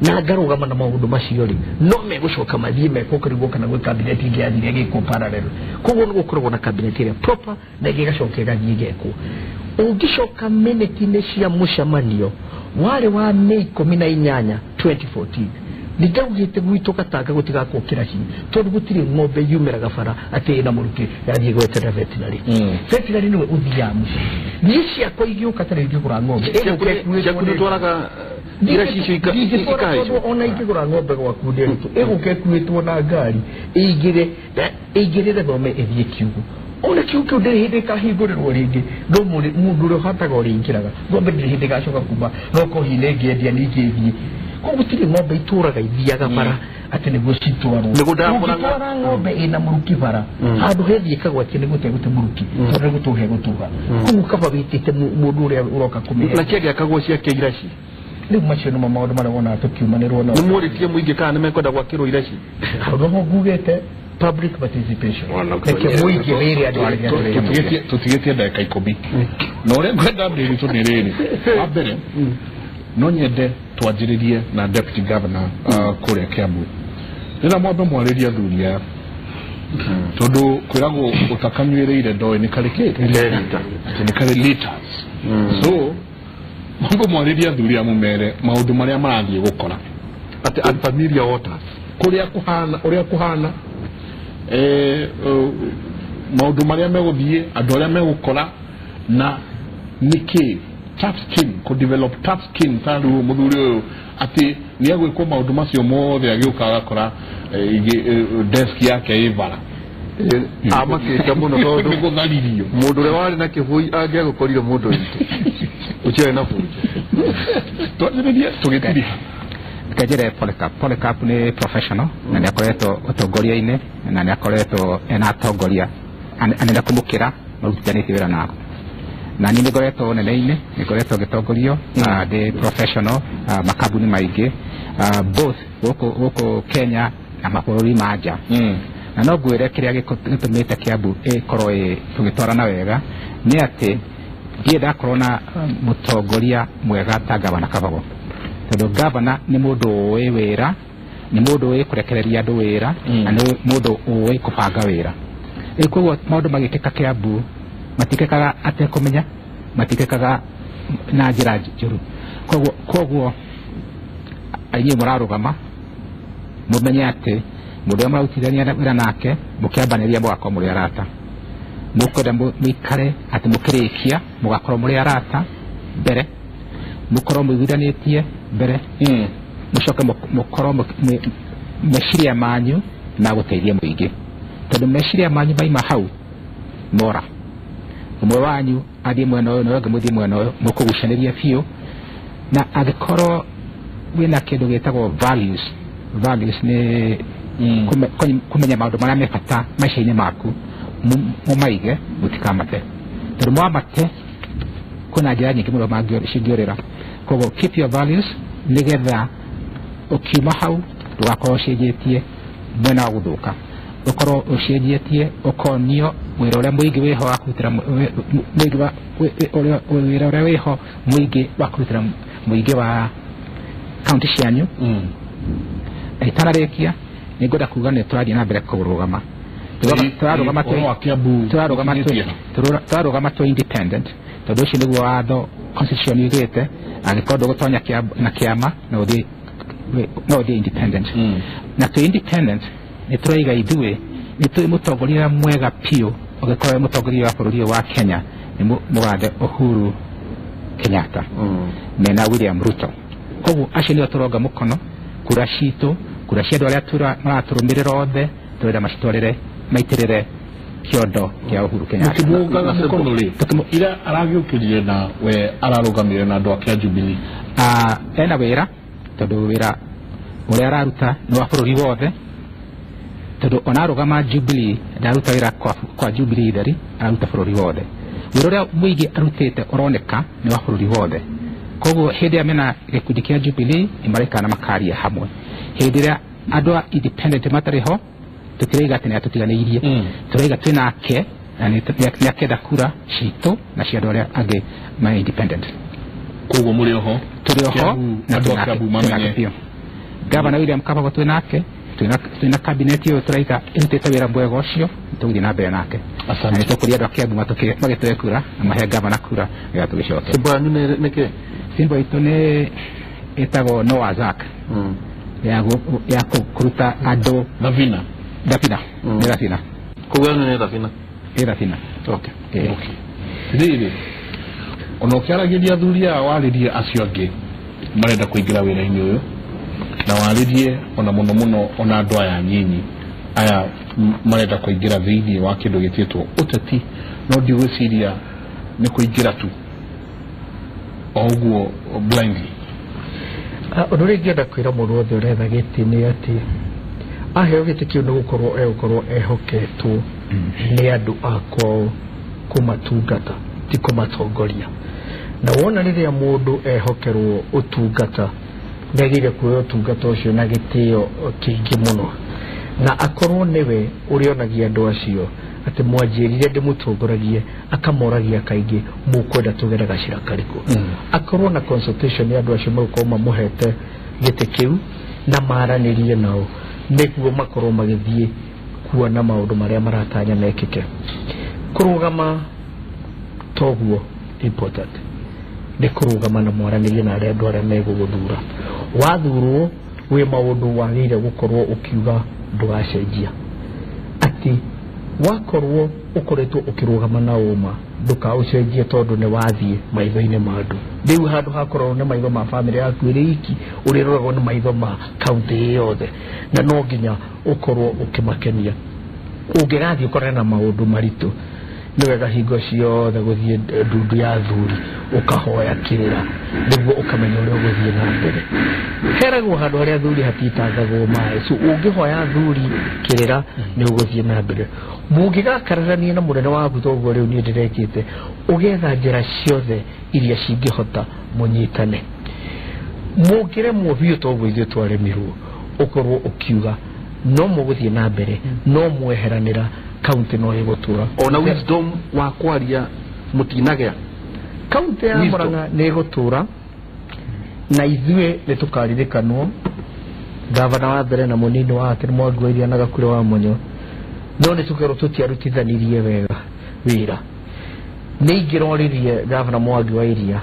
na ngarũgama na maũndũ macio rĩ, no megũcoka mathiĩ mekwo kũrigwo kana gwĩ cabinet ĩngĩ yathire ĩgĩkwo parallel. Koguo nĩ gũkoragwo na cabinet ĩrĩa proper na ĩngĩ ĩgacoka ĩgathiĩ ĩgekwo. Ũngĩcoka minute-inĩ cia mũcemanio warĩ wa May 18 2014, nĩndaugĩte gwitũ Gatanga gũtigakwo kĩraci tondũ gũtirĩ ng'ombe yumĩraga bara atĩ ĩna mũrukĩ yathiĩ gwetera veterinary. Veterinary nĩwe ũthiaga mũciĩ. Niĩ ciakwa igĩũka ta rĩu ingĩgũra ng'ombe ciaku nĩũtwaraga iraci icio ikaheicwo. Ona ingĩgũra ng'ombe gwaku ndĩritũ ĩgũka ĩkuĩtwo na ngari ĩingĩrĩre thome ĩthiĩ kiugũ. Ona kiugũ kĩu ndĩrĩ hĩndĩ ĩkahingũrĩrwo rĩngĩ, no mũndũ ũrĩa ũhataga ũrĩingĩraga ng'ombe ndĩrĩ hĩndĩ ĩgacoka kuma no korwo hihi nĩngĩendia ningĩ ĩthiĩ. Koguo gũtirĩ ng'ombe itũraga ithiaga bara atĩ nĩguo citwarwo. Ũngĩtwara ng'ombe ĩna mũrukĩ bara handũ hethiĩ ĩkagwatia nĩ gũte mũrukĩ tondũ nĩ gũtũha ĩgũtũha. Koguo kaba wĩtĩte mũndũ ũrĩa ũroka kũmĩhe. Na kĩagĩakagwo ciake iraci. Rĩu macio nĩmo maũndũ marĩa wonaga tũkiumanĩrwo nao. Nĩ mũrĩtie mũingĩ kana nĩ mekwenda gwakĩrwo iraci? Hau noho ngugĩte public participation. Reke mũingĩ wĩre andũ arĩa tũtigĩtie ndagĩka 10. Na ũrĩa ngwenda ndĩritũ nĩ rĩrĩ, wa mbere no nyende twanjĩrĩrie na deputy governor kũrĩa Kiambu. Rĩrĩa mwambe mwarĩrie athuri aya, tondũ kwĩragwo ũtakanyuĩrĩire ndoĩ nĩ karĩ kĩ? Atĩ nĩ karĩ liters. So mwambe mwarĩrie athuri aya mũmere maũndũ marĩa marathiĩ gũkora atĩ unfamiliar waters, kũrĩa kũhana, ũrĩa kũhana, maũndũ marĩa megũthiĩ, andũ arĩa megũkora, na nĩkĩ tough skin, kũ develop tough skin ta rĩu mũthuri ũyũ atĩ nĩ egwĩkwo maũndũ macio mothe agĩũka agakora desk yake ĩ bara. Amakĩte mũno tondũ nĩ gũtharirio. Mũndũ ũrĩa warĩ na kĩbũi angĩagũkorire mũndũ witũ ũtiarĩ na bunjo. Twanjĩrĩrie tũgĩtiriha. Kajere Polycarp nĩ professional na nĩ akoretwo ũtongoria-inĩ na nĩ akoretwo ena atongoria anene kũmũkĩra marutithanĩtie wĩra nao. Na niĩ nĩ ngoretwo nene-inĩ, nĩ ngoretwo ngĩtongorio ndĩ professional makambuni maingĩ both gũkũ Kenya na mabũrũri ma nja. Na no ngwĩre kĩrĩa gĩtũmĩte Kiambu ĩkorwo tũgĩtwarana wega nĩ atĩ ndiĩ ndakorwo na mũtongoria mwega ta Gavana Kabago, tondũ gavana nĩ mũndũ ũĩ wĩra, nĩ mũndũ ũĩ kũrekereria andũ wĩra, na nĩ mũndũ ũĩ kũbanga wĩra. Rĩu koguo maũndũ magĩkĩka Kiambu matikĩkaga atekũmenya, matikĩkaga na njĩra njũru. Koguo inyuĩ mũrarũgama mũmenye atĩ mũndũ ũrĩa mũrarutithania wĩra nake mũkĩambanĩria mũgakorwo mũrĩ arata, mũkwenda mũikare atĩ mũkĩrĩkia mũgakorwo mũrĩ arata mbere, mũkorwo mũiguithanĩtie mbere, mũcoke mũkorwo meciria manyu na gũteithia mũingĩ, tondũ meciria manyu maima hau mora, ũmwe wanyu athiĩ mwena ũyũ na ũyũ ũngĩ mũthiĩ mwena ũyũ, mũkũgucanĩria biũ. Na angĩkorwo wĩna kĩndũ gĩtagwo values, values nĩ kũmenya maũndũ marĩa me bata maica-inĩ maku, mũmaige mũtikamate, tondũ mwamate kwĩna njĩra nyingĩ mũno cingĩũrĩra. Koguo keep your values nĩgetha ũkiuma hau ndũgakorwo ũcenjetie mwena wa gũthũka, ũkorwo ũcenjetie ũkonio wĩra ũrĩa mũingĩ wĩho wa kũrutĩra wĩra ũrĩa wĩho mũingĩ wa kũrutĩra mũingĩ wa kaunti cianyu. Na itanarĩkia nĩ ngwenda kuga nĩ tũrathiĩ na mbere kũrũgama, tũrarũgama twĩ independent, tondũ ũcio nĩguo watho constitution yugĩte, angĩkorwo ndũgũtonya na kĩama no ũthiĩ independent. Na twĩ independent nĩ tũraiga ithuĩ nĩ tũĩ mũtongoria mwega biũ ũngĩkorwo wĩ mũtongoria wa bũrũri wa Kenya nĩ mũgathe Uhuru Kenyatta mena William Ruto. Koguo acio nĩo tũronga mũkono, kura citũ, kura cia andũ arĩa maratũrũmĩrĩra othe tũrenda macitwarĩre maitĩrĩre kĩondo kĩa Uhuru Kenyatta. Mũkĩmũngaga mũkono rĩ, ira aragĩũkĩrire na we ararũgamire na andũ ake a Jubilee? Ena wĩra, tondũ wĩra ũrĩa araruta nĩ wa bũrũri wothe, tondũ ona arũgama Jubilee ndaruta wĩra kwa Jubilee theri, araruta bũrũri wothe. Wĩra ũrĩa mũingĩ arutĩte ũroneka nĩ wa bũrũri wothe. Koguo hĩndĩ ĩrĩa mena gĩkundi kĩa Jubilee nĩ maraikara na makaria hamwe. Hĩndĩ ĩrĩa andũ a independent matarĩ ho tũtiraiga atĩ nĩ atũtiganĩirie, tũraiga twĩ nake na nĩ akenda kura citũ na cia andũ arĩa angĩ ma independent. Koguo mũrĩ oho? Tũrĩ oho na andũ a Kiambu mamenye Gavana William Kabago twĩ nake, twĩna cabinet ĩyo tũraiga ĩrutĩte wĩra mwega ũcio, tũgũthiĩ na mbere nake. Na nĩ tũkũria andũ a Kiambu magĩtũhe kura na mahe gavana kura nĩgetha tũgĩcoke. Symbol yanyu nĩ kĩ? Symbol itũ nĩ ĩtagwo Noah's Ark, ya kũruta andũ thabina. Thabina, nĩ thabina. Koguo yanyu nĩ thabina? Ĩ thabina. Okay. Rĩrĩ ona ũkĩaragĩria athuri aya warĩrie acio angĩ marenda kũingĩra wĩra-inĩ ũyũ, na warĩrie ona mũno mũno ona andũ aya anyinyi aya marenda kũingĩra thĩinĩ wa kĩndũ gĩtĩtwo ũteti, no ndigwĩciria nĩ kũingĩra tu o ũguo blindly. Ũndũ ũrĩa ingĩenda kwĩra mũndũ wothe ũretha gĩtĩ nĩ atĩ aheo gĩtĩ kĩu nĩ gũkorwo egũkorwo ehoketwo nĩ andũ a kwao kũmatungata, ti kũmatongoria. Na wona rĩrĩa mũndũ ehokerwo ũtungata nĩ agĩrĩire kuoya ũtungata ũcio na gĩtĩo kĩingĩ mũno, na akorwo nĩwe ũrĩonagia andũ acio atĩ mwanjĩrire ndĩmũtongoragie, akamoragia kaingĩ mũkwenda tũgere gacĩra karĩkũ. Akorwo na consultation ya andũ acio megũkorwo mamũhete gĩtĩ kĩu na maranĩrie nao nĩguo makorwo magĩthiĩ kuona maũndũ marĩa maratanya mekĩke. Kũrũgama toguo important nĩ kũrũgama na mwaranĩrie na arĩa andũ arĩa megũgũthura. Wathurwo wĩ maũndũ wagĩrĩire gũkorwo ũkiuga ndũgacenjia, atĩ wakorwo ũkoretwo ũkĩrũgama na ũma ndũkaũcenjie tondũ nĩ wathiĩ maitho-inĩ ma andũ. Rĩu handũ hakorwo nĩ maitho ma bamĩrĩ yaku ĩrĩ iki, ũrĩroragwo nĩ maitho ma kaunti ĩ yothe, na no nginya ũkorwo ũkĩmakenia. Ũngĩgathiĩ ũkorane na maũndũ maritũ, Nĩ wega hingo ciothe gũthiĩ ndundu ya athuri ũkahoya kĩrĩra nĩguo ũkamenya ũrĩa ũgũthiĩ na mbere. Heragwo handũ harĩa athuri hatitangagwo maĩ, so ũngĩhoya athuri kĩrĩra nĩ ũgũthiĩ na mbere. Mũngĩgakararania na mũnene waku toguo rĩu niĩ ndĩrekĩte, ũgetha njĩra ciothe iria cingĩhota mũnyitane. Mũngĩremwo biũ toguo ithuĩ twaremirwo, ũkorwo ũkiuga no mũgũthiĩ na mbere, no mweheranĩra kaunti no ĩgũtũra. Ona wisdom wa kwaria mũtinagĩa. Kaunti ya Murang'a nĩ ĩgũtũra na ithuĩ nĩ tũkaririkanwo. Gavana wa mbere na mũnini wake nĩ Mwangi wa Iria na Gakure wa Munyo, no nĩ tũkerwo tũtiarutithanirie wega wĩra. Nĩ ingĩroririe gavana Mwangi wa Iria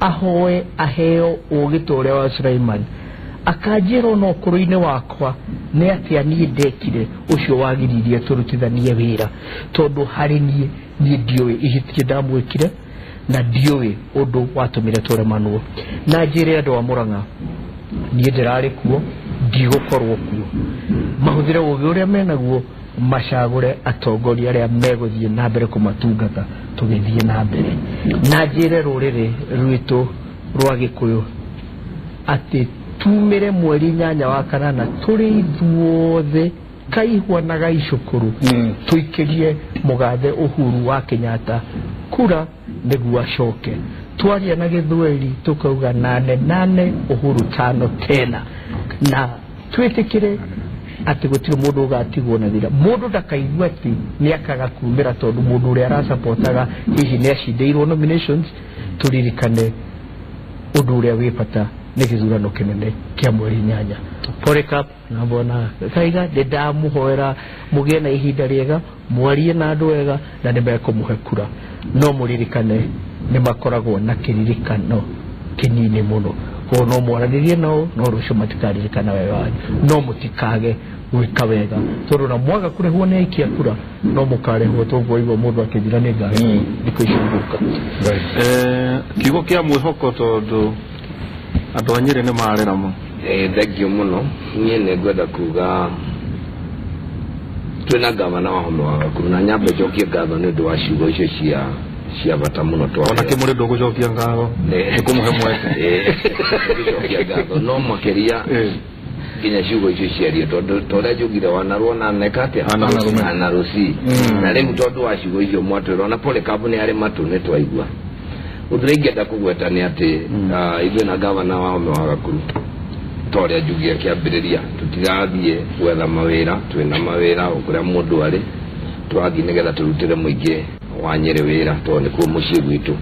ahoe aheo ũgĩ ta ũrĩa wa Sulaiman, akanjĩra ona ũkũrũ-inĩ wakwa nĩ atĩa niĩ ndekire ũcio wagiririe tũrutithanie wĩra, tondũ harĩ niĩ ndiũĩ ihĩtia ndamwĩkire na ndiũĩ ũndũ watũmire tũremanwo. Na njĩre andũ a Murang'a niĩ ndĩrarĩ kuo, ndigũkorwo kuo. Mahũthĩre ũgĩ ũrĩa menaguo, macagũre atongoria arĩa megũthiĩ na mbere kũmatungata tũgĩthiĩ na mbere. Na njĩre rũrĩrĩ rwitũ rwa Gĩkũyũ atĩ tumire mweri 8 wa kanana tũrĩ ithuothe kaihwa na gaicukuru tũikĩrie mũgathe Uhuru wa Kenyatta kura nĩguo acoke. Twaria na Gĩthweri tũkauga 8 8 Uhuru 5 tena, na twĩtĩkĩre atĩ gũtirĩ mũndũ ũgatigwo na thira. Mũndũ ndakaigua atĩ nĩ akaga kumĩra tondũ mũndũ ũrĩa arasapotaga hihi nĩ acindĩirwo nominations. Tũririkane ũndũ ũrĩa wĩ bata nĩ gĩthurano kĩnene kĩa mweri 8. Polycarp na mbona Kaiga ndĩ ndamũhoera mũgĩe na ihinda rĩega, mwarie na andũ wega na nĩ mekũmũhe kura, no mũririkane nĩ makoragwo na kĩririkano kĩnini mũno. Koguo no mwaranĩrie nao, no rũciũ matikaririkana wega wanyu, no mũtikage gwĩka wega tondũ na mwaga kũrĩhwo nĩ aikia kura no mũkarĩhwo. Toguo igua mũndũ akĩnjĩra nĩ ngari thikũ ici ngũka. Kiugo kĩa mwĩhoko tondũ andũ a Nyĩrĩ nĩ marera mũno. Thank you mũno. Niĩ nĩ ngwenda kuga twĩna gavana wa Homa wa Gakuru na nyambe njokie ngatho nĩ ũndũ wa ciugo icio cia bata mũno. Ona kĩmũrĩ ndũgũcokia ngatho, nĩ kũmũhe mweke. Gũcokia ngatho no makĩria nginya ciugo icio ciario tondũ ta ũrĩa njugire wanaruona neka atĩa anaruci na rĩu tondũ wa ciugo icio mwatwĩra ona Polycarp nĩ arĩ matũ nĩ twaigua. Ũndũ ũrĩa ingĩenda kũgweta nĩ atĩ ithuĩ na gavana wa Homa wa Gakuru ta ũrĩa njugire kĩambĩrĩria tũtirathiĩ gwetha mawĩra, twĩna mawĩra o kũrĩa mũndũ arĩ, tũrathiĩ nĩgetha tũrutĩre mũingĩ wa Nyĩrĩ wĩra tondũ nĩkuo mũciĩ gwitũ.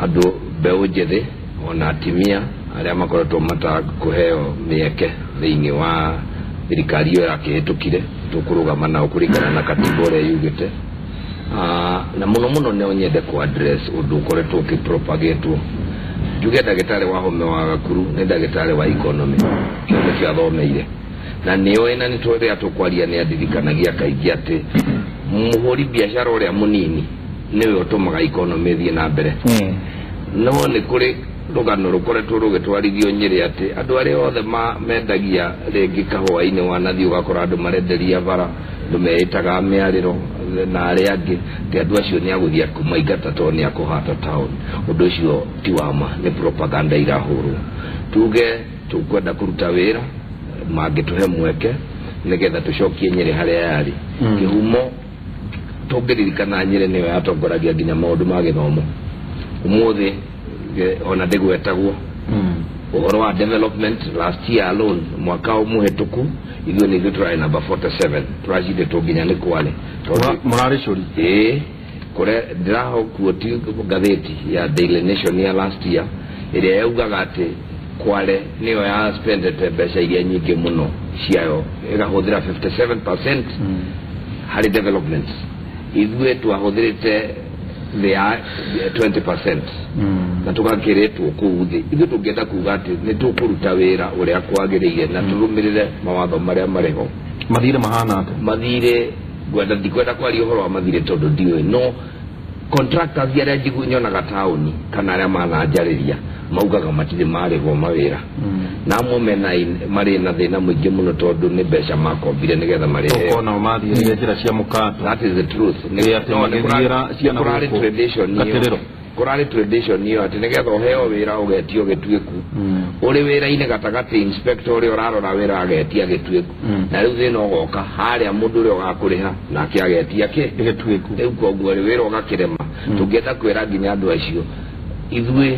Andũ mbeũ njĩthĩ ona atimia arĩa makoretwo matakũheo mĩeke thĩinĩ wa thirikari ĩyo ĩrakĩhĩtũkire tũkũrũgama nao kũringana na katiba ũrĩa yugĩte. Na mũno mũno no nyende kũ address ũndũ ũkoretwo ũkĩpropagatwo. Njuge ndagĩtarĩ wa Homa wa Gakuru nĩ ndagĩtarĩ wa economy, kĩo nĩkĩo athomeire na nĩoĩ, na nĩtũrĩa tũkwaria nĩ andirikanagia kaingĩ atĩ mũhũri biacara ũrĩa mũnini nĩwe ũtũmaga economy ĩthiĩ na mbere. No nĩ kũrĩ rũgano rũkoretwo rũgĩtwarithio Nyĩrĩ atĩ andũ arĩa othe mendagia rĩngĩ kahũa-inĩ wanathiĩ ũgakora andũ marenderia bara, andũ meĩtaga mĩarĩro na arĩa angĩ, atĩ andũ acio nĩ agũthiĩ kũmaingata tondũ nĩ akũhata town. Ũndũ ũcio ti wa ma, nĩ propaganda irahũrwo. Tuge tũkwenda kũruta wĩra, mangĩtũhe mweke nĩgetha tũcokie Nyĩrĩ harĩa yarĩ. Kĩhumo tũngĩririkana Nyĩrĩ nĩyo yatongoragia nginya maũndũ ma gĩthomo. Ũmũthĩ ona ndĩgwetagwo ũhoro wa development. Last year alone, mwaka mũhĩtũku, ithuĩ nĩ ithuĩ tũrarĩ number 47, tũracindĩtwo nginya nĩ Kwale. Mũrarĩ cũri. Ĩĩ, kũrĩa ndĩrahokuo ngathĩti ya Daily Nation ya last year ĩrĩa yaugaga atĩ Kwale nĩyo ya spendete mbeca iria nyingĩ mũno ciayo, ĩgahũthĩra 57% harĩ development. Ithuĩ twahũthĩrĩte thĩ ya 20% na tũgakĩrĩtwo kũu thĩ. Ithuĩ tũngĩenda kuga atĩ nĩ tũkũruta wĩra ũrĩa kwagĩrĩire na tũrũmĩrĩre mawatho marĩa marĩ ho. Mathirĩ mahana atĩa? Mathirĩ ndikwenda kwaria ũhoro wa mathirĩ tondũ ndiũĩ, no contractors arĩa nyonaga taũni kana arĩa mananjarĩria Maugaga matirĩ marĩhwo mawĩra. Na amwe mena marĩ na thĩna mũingĩ mũno tondũ nĩ mbeca makombire nĩgetha marĩheo. Ũkona mathiĩrire njĩra cia mũkato. That is the truth. Nĩ atĩ magĩthiĩra ciana kũrarĩ gũkũ tradition ĩyo. Gatĩrĩro. Kũrarĩ tradition ĩyo atĩ nĩgetha ũheo wĩra ũgetio gĩtuĩku. Ũrĩ wĩra-inĩ gatagatĩ inspector ũrĩa ũrarora wĩra agetia gĩtuĩku. Na rĩu thĩna ũgoka harĩa mũndũ ũrĩa ũgakũrĩha nake agetia kĩ? Gĩtuĩku. Rĩu koguo rĩ wĩra ũgakĩrema. Tũngĩenda kwĩra nginya andũ acio ithuĩ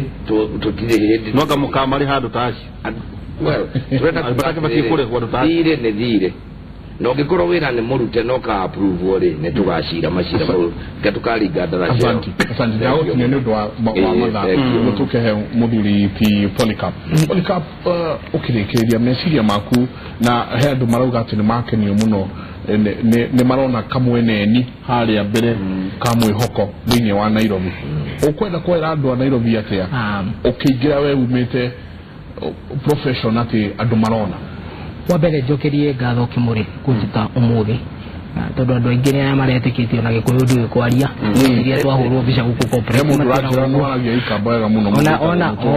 tũtirĩ hĩndĩ No anga mũkamarĩ handũ ta acio. Well, turenda Andũ arĩa mabatiĩ kũrĩhwo andũ ta acio. Thirĩ nĩ thirĩ. Na ũngĩkorwo wĩra nĩ mũrute no ka approve rĩ nĩ tũgacira macira mau ke tũkaringa ndara ciao. Asante, asante. Ndagũkinya nĩ ũndũ wa Ĩĩ, mathaa thank you. nĩguo tũkĩhe mũthuri ti Polycarp. Polycarp, ũkĩrĩkĩrĩria meciria maku na he andũ marauga atĩ nĩ makenio mũno nĩ marona kamweneni harĩa mbere ka mwĩhoko thĩinĩ wa Nairobi. Ũkwenda kwĩra andũ a Nairobi atĩa ũkĩingĩra we umĩte profession atĩ andũ marona? Wa mbere njokerie ngatho Kĩmũrĩ kũnjĩta ũmũthĩ tondũ andũ aingĩ nĩ arĩa maretĩkĩtie ona Gĩkũyũ ndiũĩ kwaria iria twahũrwo mbica gũkũ He corporate mũndũ matiraga ũranjĩra ũguo. nĩ waragia Gĩkamba wega mũno.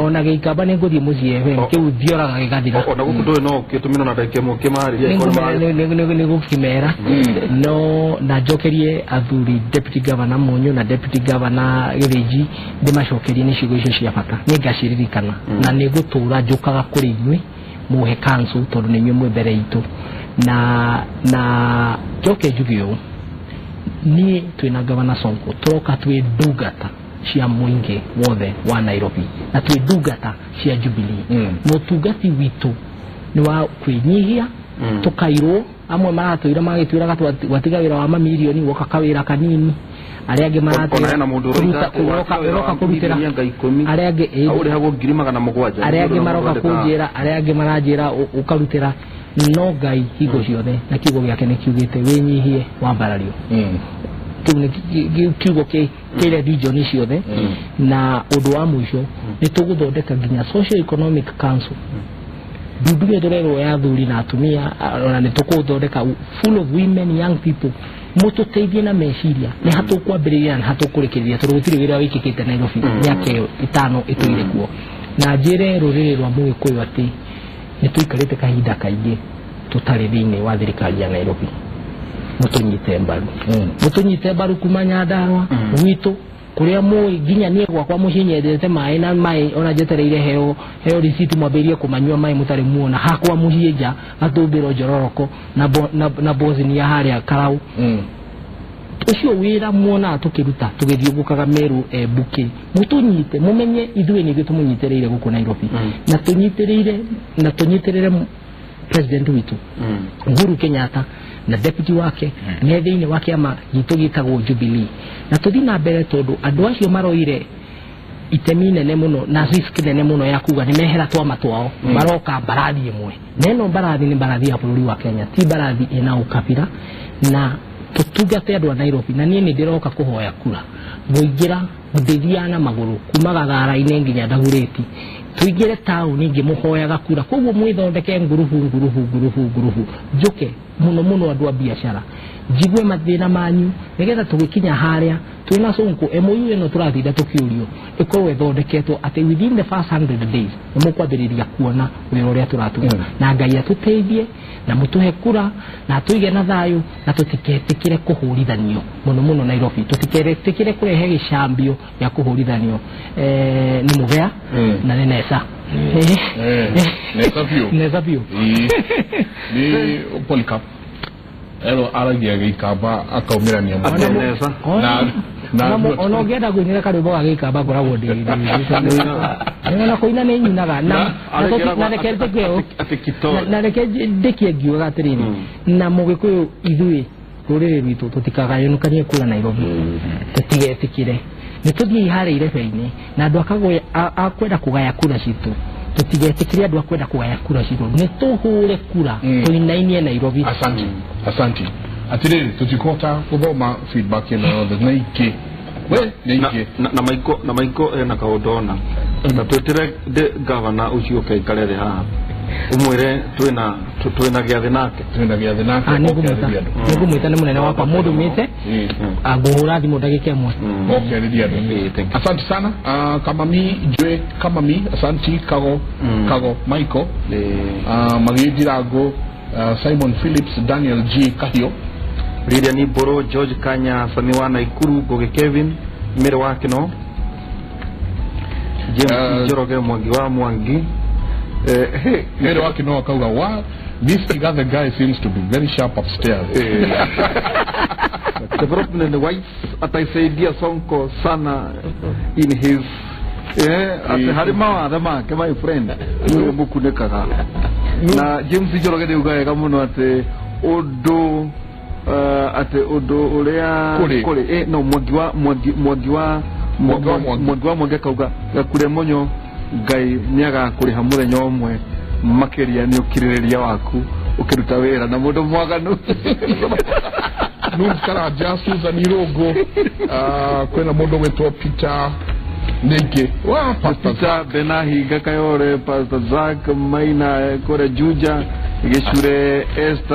Ona Gĩikamba nĩ ngũthiĩ mũciĩ we kĩu thioraga gĩgathira. Ona gũkũ ndũĩ no ũkĩtũmĩra na ndagĩka ĩmwe ũkĩmarĩria ĩkorwo Nĩ gũkĩmera no na njokerie athuri deputy governor Munyu na deputy governor Gĩthĩnji ndĩmacokerie nĩ ciugo icio cia bata nĩ ngaciririkana na nĩ ngũtũra njũkaga kũrĩ inyuĩ mũhe council tondũ nĩ inyuĩ mwĩ mbere itũ na njoke njuge ũũ niĩ twĩna Governor Sonko tũroka twĩ ndungata cia mũingĩ wothe wa Nairobi na twĩ ndungata cia Jubilee. Mũtungati witũ nĩ wa kwĩnyihia tũkairwo amwe maratwĩra magĩtwĩraga watiga wĩra wa mamirioni woka kawĩra kanini arĩa angĩ Ona hena mũndũ ũroiga atĩ ũroka watiga wĩra wa kũrutĩra mirioni anga ikũmi, arĩa angĩ ĩĩ, au ũrĩhagwo 700,000. arĩa angĩ maroka kũnjĩra arĩa angĩ maranjĩra ũkarutĩra no Ngai hingo ciothe na kiugo gĩake nĩ kiugĩte wĩnyihie wambarario. Kĩu nĩ kiugo kĩrĩa region ciothe. Na ũndũ wa mũico nĩ tũgũthondeka nginya social economic council ndundu ĩyo tũrerwo ya athuri na atumia ona nĩ tũkũthondeka full of women young people mũtũteithie na meciria nĩ hatũkwambĩrĩria na hatũkũrĩkĩrĩria tondũ gũtirĩ wĩra wĩkĩkĩte Nairobi mĩaka ĩyo 5 ĩtũire kuo. Na njĩre rũrĩrĩ rwa Mũgĩkũyũ atĩ nĩ tũikarĩte kahinda kaingĩ tũtarĩ thĩinĩ wa thirikari ya Nairobi. Mũtũnyite mbaru mũtũnyite mbaru kuma Nyandarua gwitũ kũrĩa mũĩ nginya niĩ gwakwa mũciĩ nyendete maĩ na maĩ ona njetereire heo receipt mwambĩrĩrie kũmanyua maĩ mũtarĩ muona hakwa mũciĩ nja gatũmbĩrwo njororoko na Bosnia harĩa Karau. Ũcio wĩra muonaga tũkĩruta tũgĩthiũngũkaga Meru Embu mũtũnyite mũmenye ithuĩ nĩ ithuĩ tũmũnyitĩrĩire gũkũ Nairobi na tũnyitĩrĩire na tũnyitĩrĩre president witũ Uhuru Kenyatta na deputy wake me thĩinĩ wa kĩama gitũ gĩtagwo Jubilee na tũthiĩ na mbere tondũ andũ acio maroire itemi nene mũno na risk nene mũno ya kuga nĩ mehera twama twao maroka mbarathi ĩmwe na ĩno mbarathi nĩ mbarathi ya bũrũri wa Kenya ti mbarathi ĩna ũkabira na tũtungate andũ a Nairobi na niĩ nĩ ndĩroka kũhoya kura ngũingĩra ndĩthiaga na magũrũ kuma Gathara-inĩ nginya Ndagurĩti tũingĩre taũni ngĩmũhoyaga kura koguo mwĩthondeke ngurubu ngurubu ngurubu ngurubu njũke mũno mũno andũ a biacara njigue mathĩna manyu nĩgetha tũgĩkinya harĩa twĩna Sonko MOU ĩno tũratinda tũkĩũrio ĩkorwo ĩthondeketwo atĩ within the first 100 days nĩ mũkwambĩrĩria kuona wĩra ũrĩa tũratuga na Ngai atũteithie na mũtũhe kura na atũige na thayũ na tũtiketĩkĩre kũhũrithanio mũno mũno Nairobi tũtiketĩkĩre kũrehe gĩcambio gĩa kũhũrithanio nĩ Mũgea na nĩ Nesa. Nesa biũ. Nesa biũ. Nĩ Polycarp ero aragia Gĩikamba akaumĩrania mũno. Ona ũngĩenda kũinĩra karwĩmbo ga Gĩikamba ngoragwo ndĩ ona kũina nĩ nyinaga na reke njĩke ũũ na reke ndĩkie ngiugaga atĩrĩrĩ na Mũgĩkũyũ ithuĩ rũrĩrĩ rwitũ tũtikagayũkanie kura Nairobi tũtigetĩkĩre nĩ tũthiĩ harĩa irebe-inĩ na andũ akwenda kũgaya kura citũ tũtigetĩkĩre andũ akwenda kũgaya kura citũ nĩ tũhũre kura tũinainie Nairobi. Asante, asante. Atĩrĩrĩ tũtikũhota gũthoma feedback ĩno yothe na ingĩ we nĩ ingĩ na Maiko ena kaũndũ ona na twĩtĩre governor ũcio ũke aikare thĩ haha Umwire twina gĩathĩ nake. Twina gĩathĩ nake. Nĩngũmwĩta nĩ mũnene wakwa mũndũmĩte ngũhũra thimũ ndagĩka ĩmwe. Okay, rĩria andũ. Asante sana. Kamami Joe Kamami, asanti Kago Kago Michael, Magĩndirango, Simon Phillips, Daniel G Kahio, Lilian Iboro, George Kanya, Sami wa Naikuru, Ngugi Kevin, Mary wa Kino, James Njoroge, Mwangi wa Mwangi. Mary wa Kino akauga wa this other guy seems to be very sharp upstairs. Development wise ataisaidia Sonko sana in his ati harĩ mawatho make my friend nĩwe mũkunĩkaga. Na James Njoroge nĩ uga wega mũno atĩ ũndũ atĩ ũndũ ũrĩa kũrĩ no Mwangi wa Mwangi wa Mwangi wa Mwangi akauga gakure monyo Ngai nĩagakũrĩha mũthenya ũmwe makĩria nĩ ũkirĩrĩria waku ũkĩruta wĩra na mũndũ mwaganu. Nunes Karanja, Susan Irogo, kwĩna mũndũ gwĩtwo Peter Nĩngĩ wa Pastor Peter Benahi Gakayore, Pastor Zack Maina kũrĩa Juja, Gĩcure Esther.